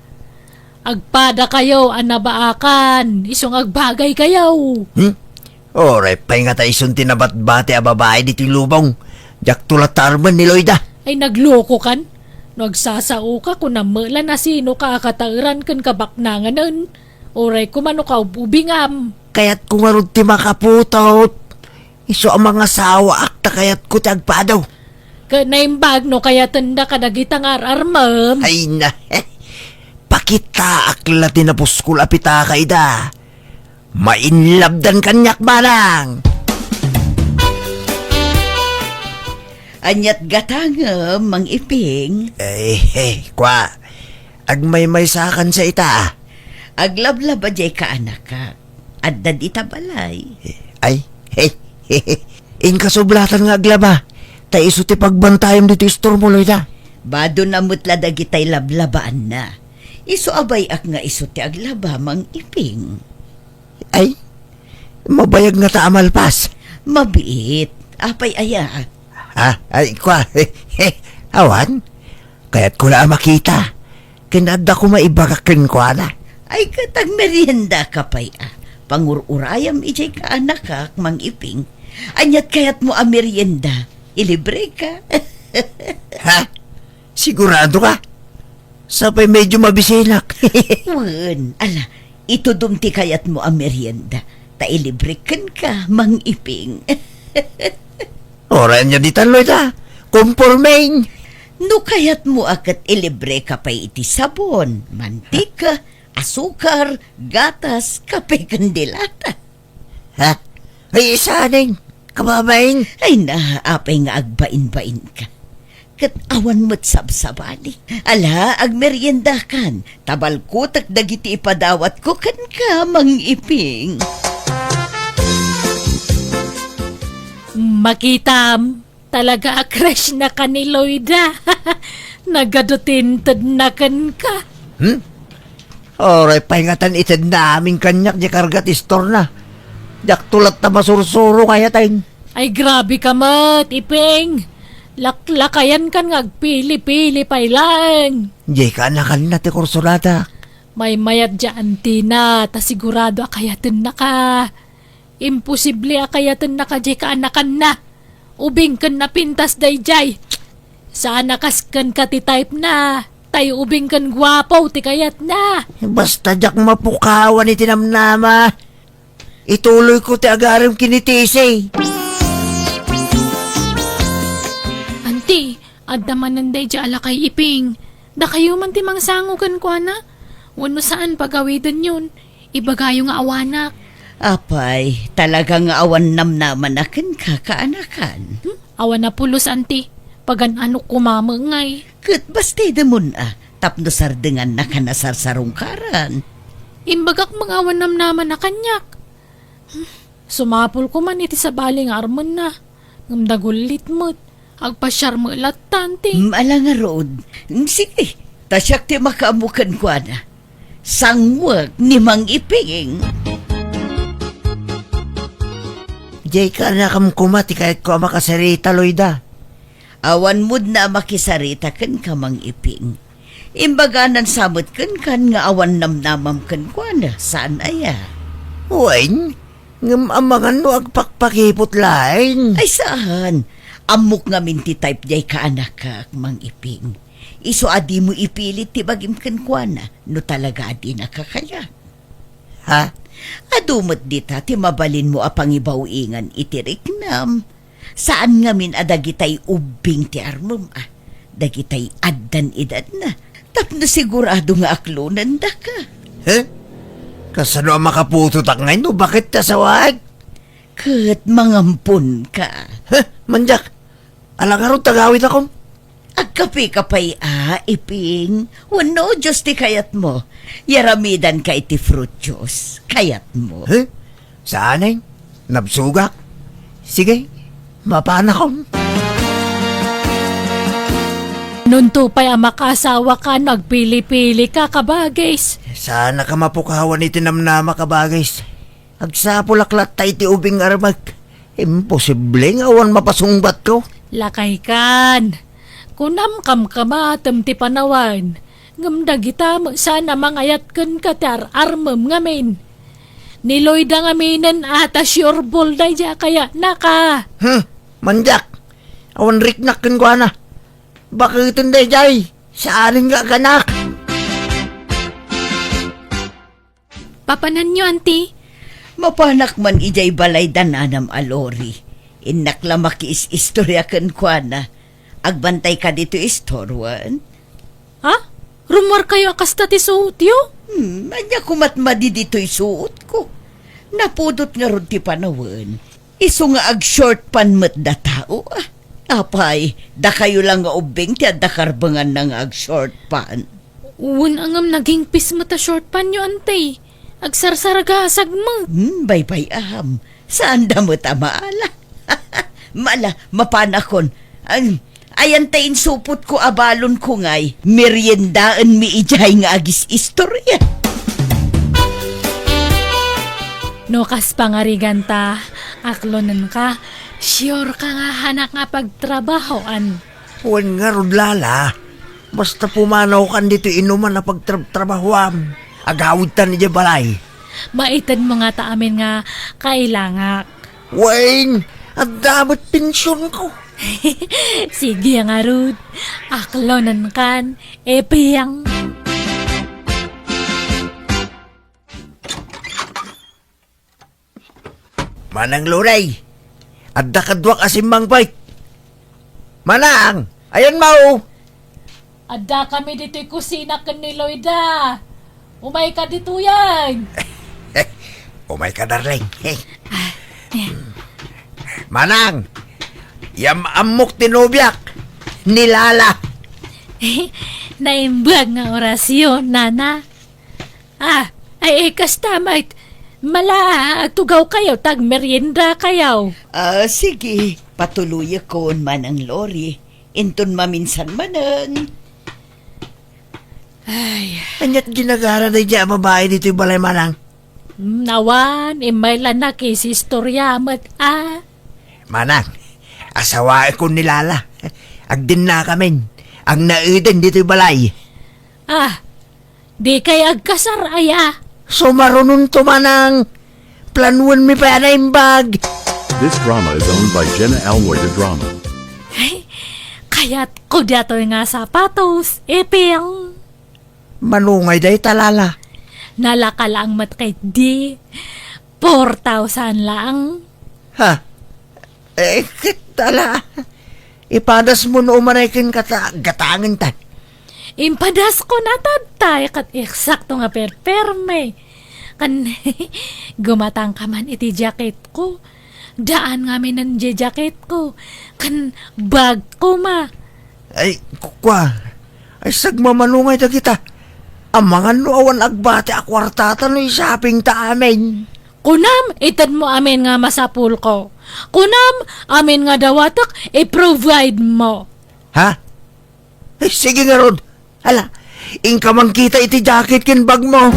Agpadakayo a nabaakan, isu nga agbagaykayo. Hmm? Uray pay ngata isun ti nabatbati a babai ditoy lubong. Diakto la tarmen ni Loida. Ay, naglokokan? No agsasaoka, kunam met la no sinoka a kataeran ken kabaknanganen. Uray koma no kaub-ubingam. Kayatko ngarud ti makaputot. Isu a mangasawaak ta kayatko ti agpado. Ket naimbag no kayatenda kadagita nga ar-armem. Ay na, pakitaak la ti napuskol a pitaka ida. Mainlabdan kaniak, manang. Aniat gatangem, Mang Iping? Eh, eh, kwa, agmaymaysakan sa ita, ah. Aglablaba diay kaanakak. Adda dita balay. Ay, hey, inkasublatan nga aglaba. Ta isu ti pagbantayam ditoy istormo, Loida. Badona met la dagitay lablabaanna. Isu a bay-ak nga isu ti aglaba, Mang Iping. Ay, mabayag ngata a malpas. Mabiit. Apay aya? Ha? Ay, kua. Awan. Kayatko la a makita. Ken adda koma ibagak kenkuana. Ay, ket agmeriendaka pay a. Pangur-urayam idiay kaanakak, Mang Iping. Ania't kayatmo a merienda? Ilibreka? Ha? Sigurado ka? Sapay medyo mabisinak. Wen, ala, itudom ti kayatmo a merienda, ta ilibrek kenka, Mang Iping. Oray ania ditan, Loida. Kompormeng. No kayatmo a ket ilibreka pay iti sabon, mantika, asukar, gatas, kape, ken dilata. Ha? Ay, saanen, kababain? Ay na, apay nga agbainbainka. Ket awan met sabsabali. Ala, agmeriendakan. Ta balkotek dagiti ipadawatko kenka, Mang Iping. Makitam, talaga a crush na ka ni Loida. Nagadu ti intedna kenka. Hmm? Oray pay ngatan itedna amin kaniak diay karga ti istorna. Diakto latta masursuro nga ayaten. Ay, grabe ka met, Iping. Laklakayan kan nga agpili-pili pay laeng. Diay kaanakanna ti kursonadak. Maymayat diay antina, ta sigurado a kayatenna ka. Imposible a kayatenna ka diay kaanakanna. Ubing ken napintas daydiay. Saan a kas kenka ti type na, tay ubing ken guapo ti kayatna. Basta diak mapukawan iti namnama. Ituloyko ti agarem ken ni Tisay. Anti, adda manen daydiay a lakay, Iping. Dakayo man ti mangsango kenkuana. Wenno saan pagawidenyon. Ibagayo nga awanak. Apay, talaga nga awan namnamana kenka, kaanakan. Hmm? Awan a pulos, anti. Pagan-anok koma met ngay. Ket bastidemon a, tapno sardengannaka a sarsarungkaran. Imbagak met nga awan namnamana kaniak. Hmm, sumapulko man iti sabali nga armenna. Ngem dagullit met. Agpasiar met latta, anti. Mm, ala ngarud. Mm, sige, ta siak ti makaammo kenkuana. Sanguek ni Mang Iping. Diay kaanakam koma ti kayatko a makasarita, Loida. Awan met a makisarita kenka, Mang Iping. Imbaganan sa met kenkan nga awan namnamam kenkuana, saan aya? Wen, ngem amangan no agpakpakipot laeng. Ay, saan. Ammok ngamin ti type diay kaanakak, Mang Iping. Isu a dimo ipilit ti bagim kenkuana, no talaga a dinaka kayat. Ha? Adu met dita ti mabalinmo a pangibaw-ingan iti riknam. Saan ngamin a dagitay ubbing ti armem a, dagitay addan edadna, tapno sigurado nga aklonendaka. He? Kasano a makaputotak ngay no baket ti asawaek? Ket mangamponka. He? Mandiak, ala ngarud ti agawidakom? Agkapeka pay a, Iping. Wenno, juice ti kayatmo? Yaramidanka iti fruit juice. Kayatmo? He? Saanen? Nabsogak? Sige, mapanakon. Nunto pay a makaasawaka no agpili-pilika, kabagis. Saanka mapukawan iti namnama, kabagis. Agsapulak latta iti ubing nga armek. Imposible nga awan mapasungbatko. Lakaykan. Kunam kamkamatem ti panawen, ngem dagita met saan a mangayat kenka ti ar-armem ngamin. Ni Loida ngaminen a ta sure ball daydiay a kayatnaka. Hmm, mandiak. Awan riknak kenkuana. Baketen daydiay. Saanen nga aganak. Papananyo, anti? Mapanak man idiay balay da nanam a Lori. Innak la makiis-istoria kenkuana. Agbantayka ditoy istorwan? Ha? Rummuarkayo a kasta ti suotyo? Hmm, ania koma't madi ditoy suotko? Napudot ngarud ti panawen. Isu nga ag-short pant met da tao, ah. Apay, dakayo la nga ubbing ti adda karbenganna nga ag-short pant. Wen, ngem nagingpis met a short pantyo, anti. Agsarsaragasag met. Hmm, baybay-am. Saanda met a maala. Mala, mapanakon. Ay, ayan ta insupotko a balonko ngay, meriendaenmi idiay nga agis-istorya. No kas pangariganta, aklonenka, sure ka nga hanak nga pagtrabahoan. Wen ngarud, Lala. Basta pumanawkan ditoy inuman a pagtrabtrabahoam. Agawidtan idiay balay. Maitedmo ngata amin nga kailangak. Wen, adda met pensionko. Sige ngarud, aklonenkan, Epeng. Manang Loray, adda kaduak a simmangpet. Manang, ayan mo? Adda kami ditoy kusina ken ni Loida. Umayka ditoyen. Umayka, darling. Ah, eh. Manang, yam-ammok ti nobiak, ni Lala. Naimbag nga orasyon, nana. Ah, ay, eh, kasta met. Mala, agtugawkayo, ta agmeriendakayo. Ah, sige, patuluyekon, Manang Lori. Inton maminsan manen. Ay. Ania't ginagara daydiay a babai ditoy balay, Manang? Hmm, awan, immay la nakisistorya met, ah. Manang, asawaekon ni Lala. Agdennakamin. Agnaeden ditoy balay. Ah, dikay agkasar aya? Sumarunonto, Manang. Planuenmi pay a naimbag. This drama is owned by Jenna Almoy de Drama. Ay, kayatko daytoy nga sapatos, Epeng. Mano ngay dayta, Lala? Nalaka laeng met ketdi. Four thousand laeng. Ha? Eh, ket ala, ipadasmo no umanay kenka ta gatangentan. Impadasko natadtay ket eksakto nga perperme. Ken gumatangka man iti jacketko. Daan ngamin diay jacketko. Ken bagko ma. Ay, kua. Ay, sagmamano ngay dagita. Amangan no awan agbati a kuartata no i-shoppingta amin. Kunam, itedmo amin nga masapulko. Kunam, amin nga dawatek, i-provide mo. Ha? Eh, sige ngarud. Ala, inka man kita iti jacket ken bagmo.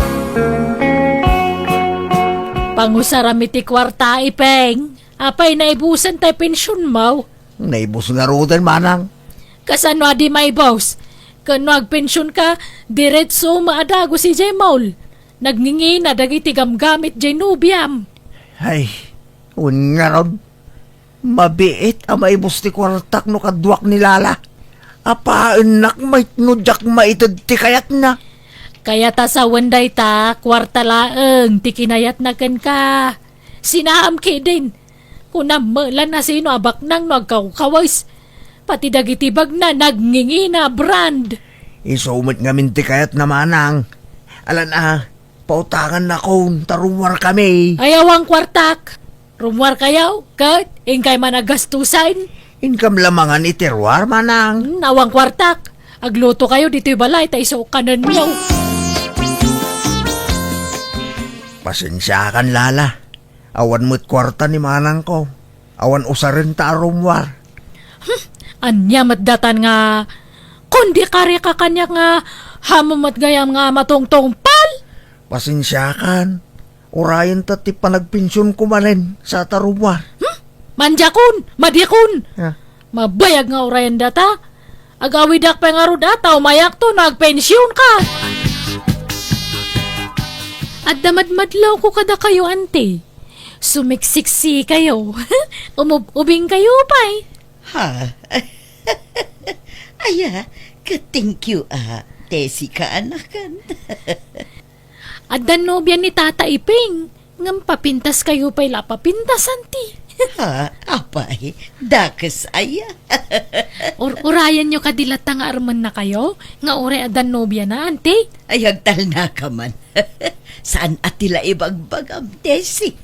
Pangusaram iti kuarta, Ipeng. Apay, naibusen tay pensionmo? Naibus ngaruden, Manang. Kasano a di maibus? Ken no agpensionka, diretso met a dagus idiay mall. Nagngingina dagiti gamgamit diay nobiam. Ay, wen ngarud, mabiit a maibus ti kuartak no kaduak ni Lala. Apaennak met no diak maited ti kayatna. Kayat a sawen dayta, kuarta laeng ti kinayatna kenka. Sinaam ketdin. Kunam met la no sino a baknang no agkawkawes. Pati dagiti bagna nagngingina a brand. Isu met ngamin ti kayatna, Manang. Alan a, pautangannakon ta rummuarkami. Ay, awan kuartak. Rummuarkayo, ket inkay man a gastusen. Inkam la mangan iti ruar, Manang. Hmm, awan kuartak. Aglutokayo ditoy balay ta isu kanenyo. Pasensiakan, Lala. Awan met kuarta ni manangko. Awan usarenta a rummuar. Hmm, ania met datan nga, kundi kari ka kaniak nga, haanmo met gayam nga matungtungpal? Pasensiakan. Urayenta ti panagpensionko manen sa ta rummuar. Hmm? Mandiakon, madiakon. Ah. Mabayag nga urayen data. Agawidak pay ngarud a, ta umayakto no agpensionka. Adda madmadlawko kadakayo, anti. Sumiksiksi kayo. Umub-ubing kayo pay. Ha? Aya, ka-thank you a, Tessie kaanakan. Adda nobia ni Tata Iping. Ngem papintas kayo pay la papintas, anti. Ha? Apay, dakes aya. Ur-, urayenyo kadi latta nga armenna kayo, nga uray adda nobiana, anti? Ay, agtalnaka man. Saan a ti la ibagbagam, Tessie?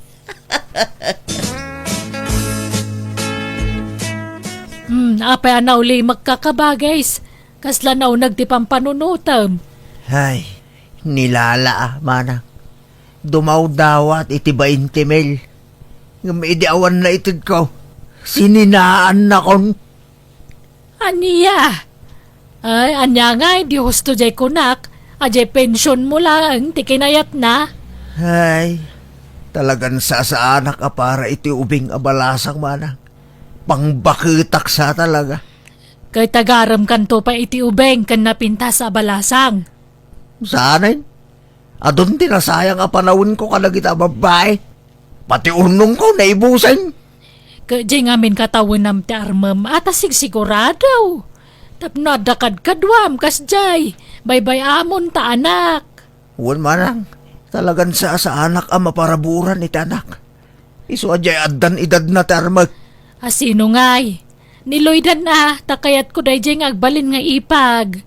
Hmm, apay a naulimekka ka, Bagis? Kasla nauneg ti pampanunotem. Ay, ni Lala a, manang. Dumawdawat iti bainte mil. Ngem idi awan naitedko, sininaannakon. Ania? Ay, ania ngay, di husto jay kunak, a jay pensionmo laeng ti kinayatna? Ay, talagan sasaanak a para iti ubing a balasang, manang. Pangbaketak sa talaga. Ket agaremkanto pay iti ubing ken napintas a balasang. Saanen? Adun ti nasayang a panawenko kadagita a babbai. Pati urnongko naibusen. Ket jay ngamin katawenam ti armem a ta sigsigurado. Tapno adda kadkaduam kasjay, baybay-amon ta anak. Wen manang, talagan sasaanak a maparaburan iti anak. Isu a jay addan idadna ti armek. A sino ngay? Ni Loida a, ta kayatko dayjay nga agbalin nga ipag.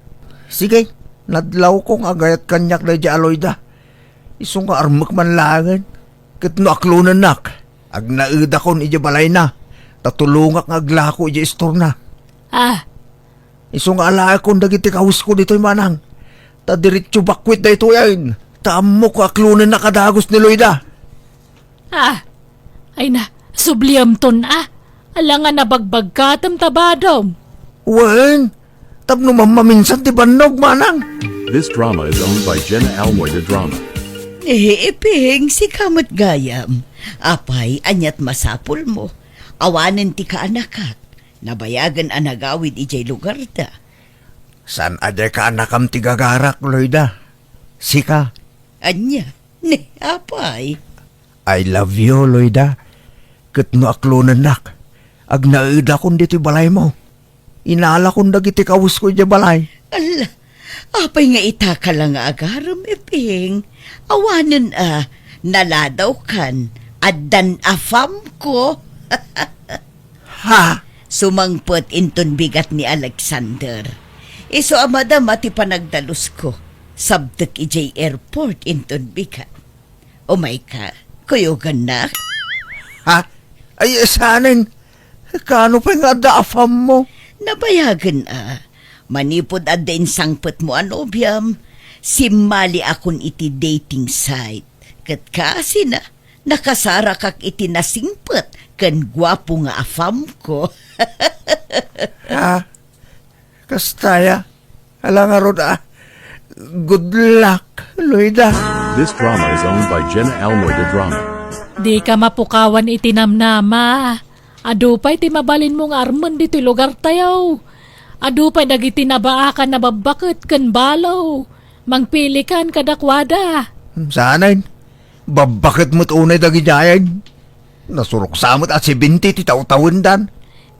Sige, nadlawko nga agayat kaniak dayjay a Loida. Isu nga armek man laengen. Ket no aklonennak, agnaedakon idiay balayna, ta tulongak nga aglako idiay istorna. Ah. Isu nga alaekon dagiti kawesko ditoy manang. Ta diretso bakwit daytoyen. Ta ammok nga aklonennak a dagus ni Loida. Ah, ay na, subliamton a. Ala nga nabagbagkatem ta badom. Wen, tapno mammaminsan ti bannog, manang. This drama is owned by Jenna Almoy de Drama. Eh, Iping, sika met gayam. Apay, aniat masapulmo? Awanen ti kaanakak. Nabayagen a nagawid idiay lugarda. Saan a diay kaanakam ti gagarak, Loida? Sika? Ania? Ni, apay? I love you, Loida. Ket no aklonennak, agnaedakon ditoy balaymo. Inalakon dagiti kawesko idiay balay. Ala, apay nga itaka la nga agarem, Iping? Awanen a, naladawkan, addan afamko. Ha? Sumangpet inton bigat ni Alexander. Isu a madama ti panagdalusko. Sabtek idiay airport inton bigat. Umayka, kuyogannak? Ha? Ay, saanen? Kaano pay nga adda afammo? Nabayagen a. Manipud adda insangpetmo a nobiam, simmaliakon iti dating site. Ket kasina, nakasarakak iti nasingpet ken guapo nga afamko. Ha? Kasta ya? Ala ngarud a. Good luck, Loida. This drama is owned by Jenna Almoy de Drama. Dika mapukawan iti namnama. Adu pay ti mabalinmo nga armen ditoy lugartayo. Adu pay dagiti nabaakan a babbaket ken balo. Mangpilikan kadakuada. Saanen? Babbaket met unay dagidiay. Nasuruksa met a seventy ti tawtawendan.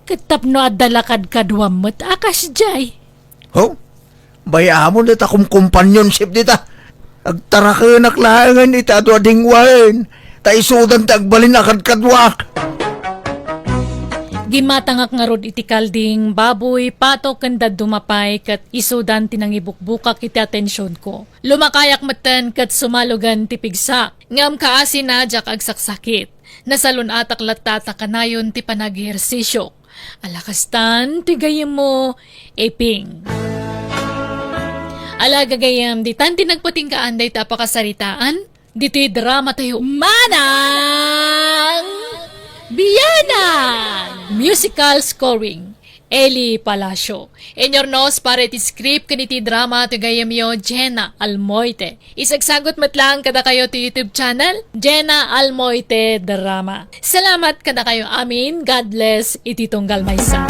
Ket tapno adda la kadkaduam met a kasdiay. Ho? Bay-amon dita kumkompanionship dita. Agtarakenak laengen iti adu a dingwaen, ta isudan ti agbalin a kadkaduak. Gimmatangak ngarud iti kalding, baboy, patok, ken dadduma pay, ket isudan ti nangibukbukak iti atensionko. Lumakayak metten ket sumalugen ti pigsak. Ngem kaasina, diak agsaksakit. Nasalun-atak latta ta kanayon ti panagehersisiok. Ala kastan ti gayyemmo, Iping. Ala gagayyem, ditan ti nagpatinggaan dayta a pakasaritaan, ditoy drama tayo, Manang Bianang! Musical scoring, Eli Palacio. Inurnos para iti script ken iti drama ti gayyemyo, Jenna Almoite. Isagsagut met laeng kadakayo ti YouTube channel, Jenna Almoite Drama. Salamat kadakayo amin. God bless iti tunggal maysa.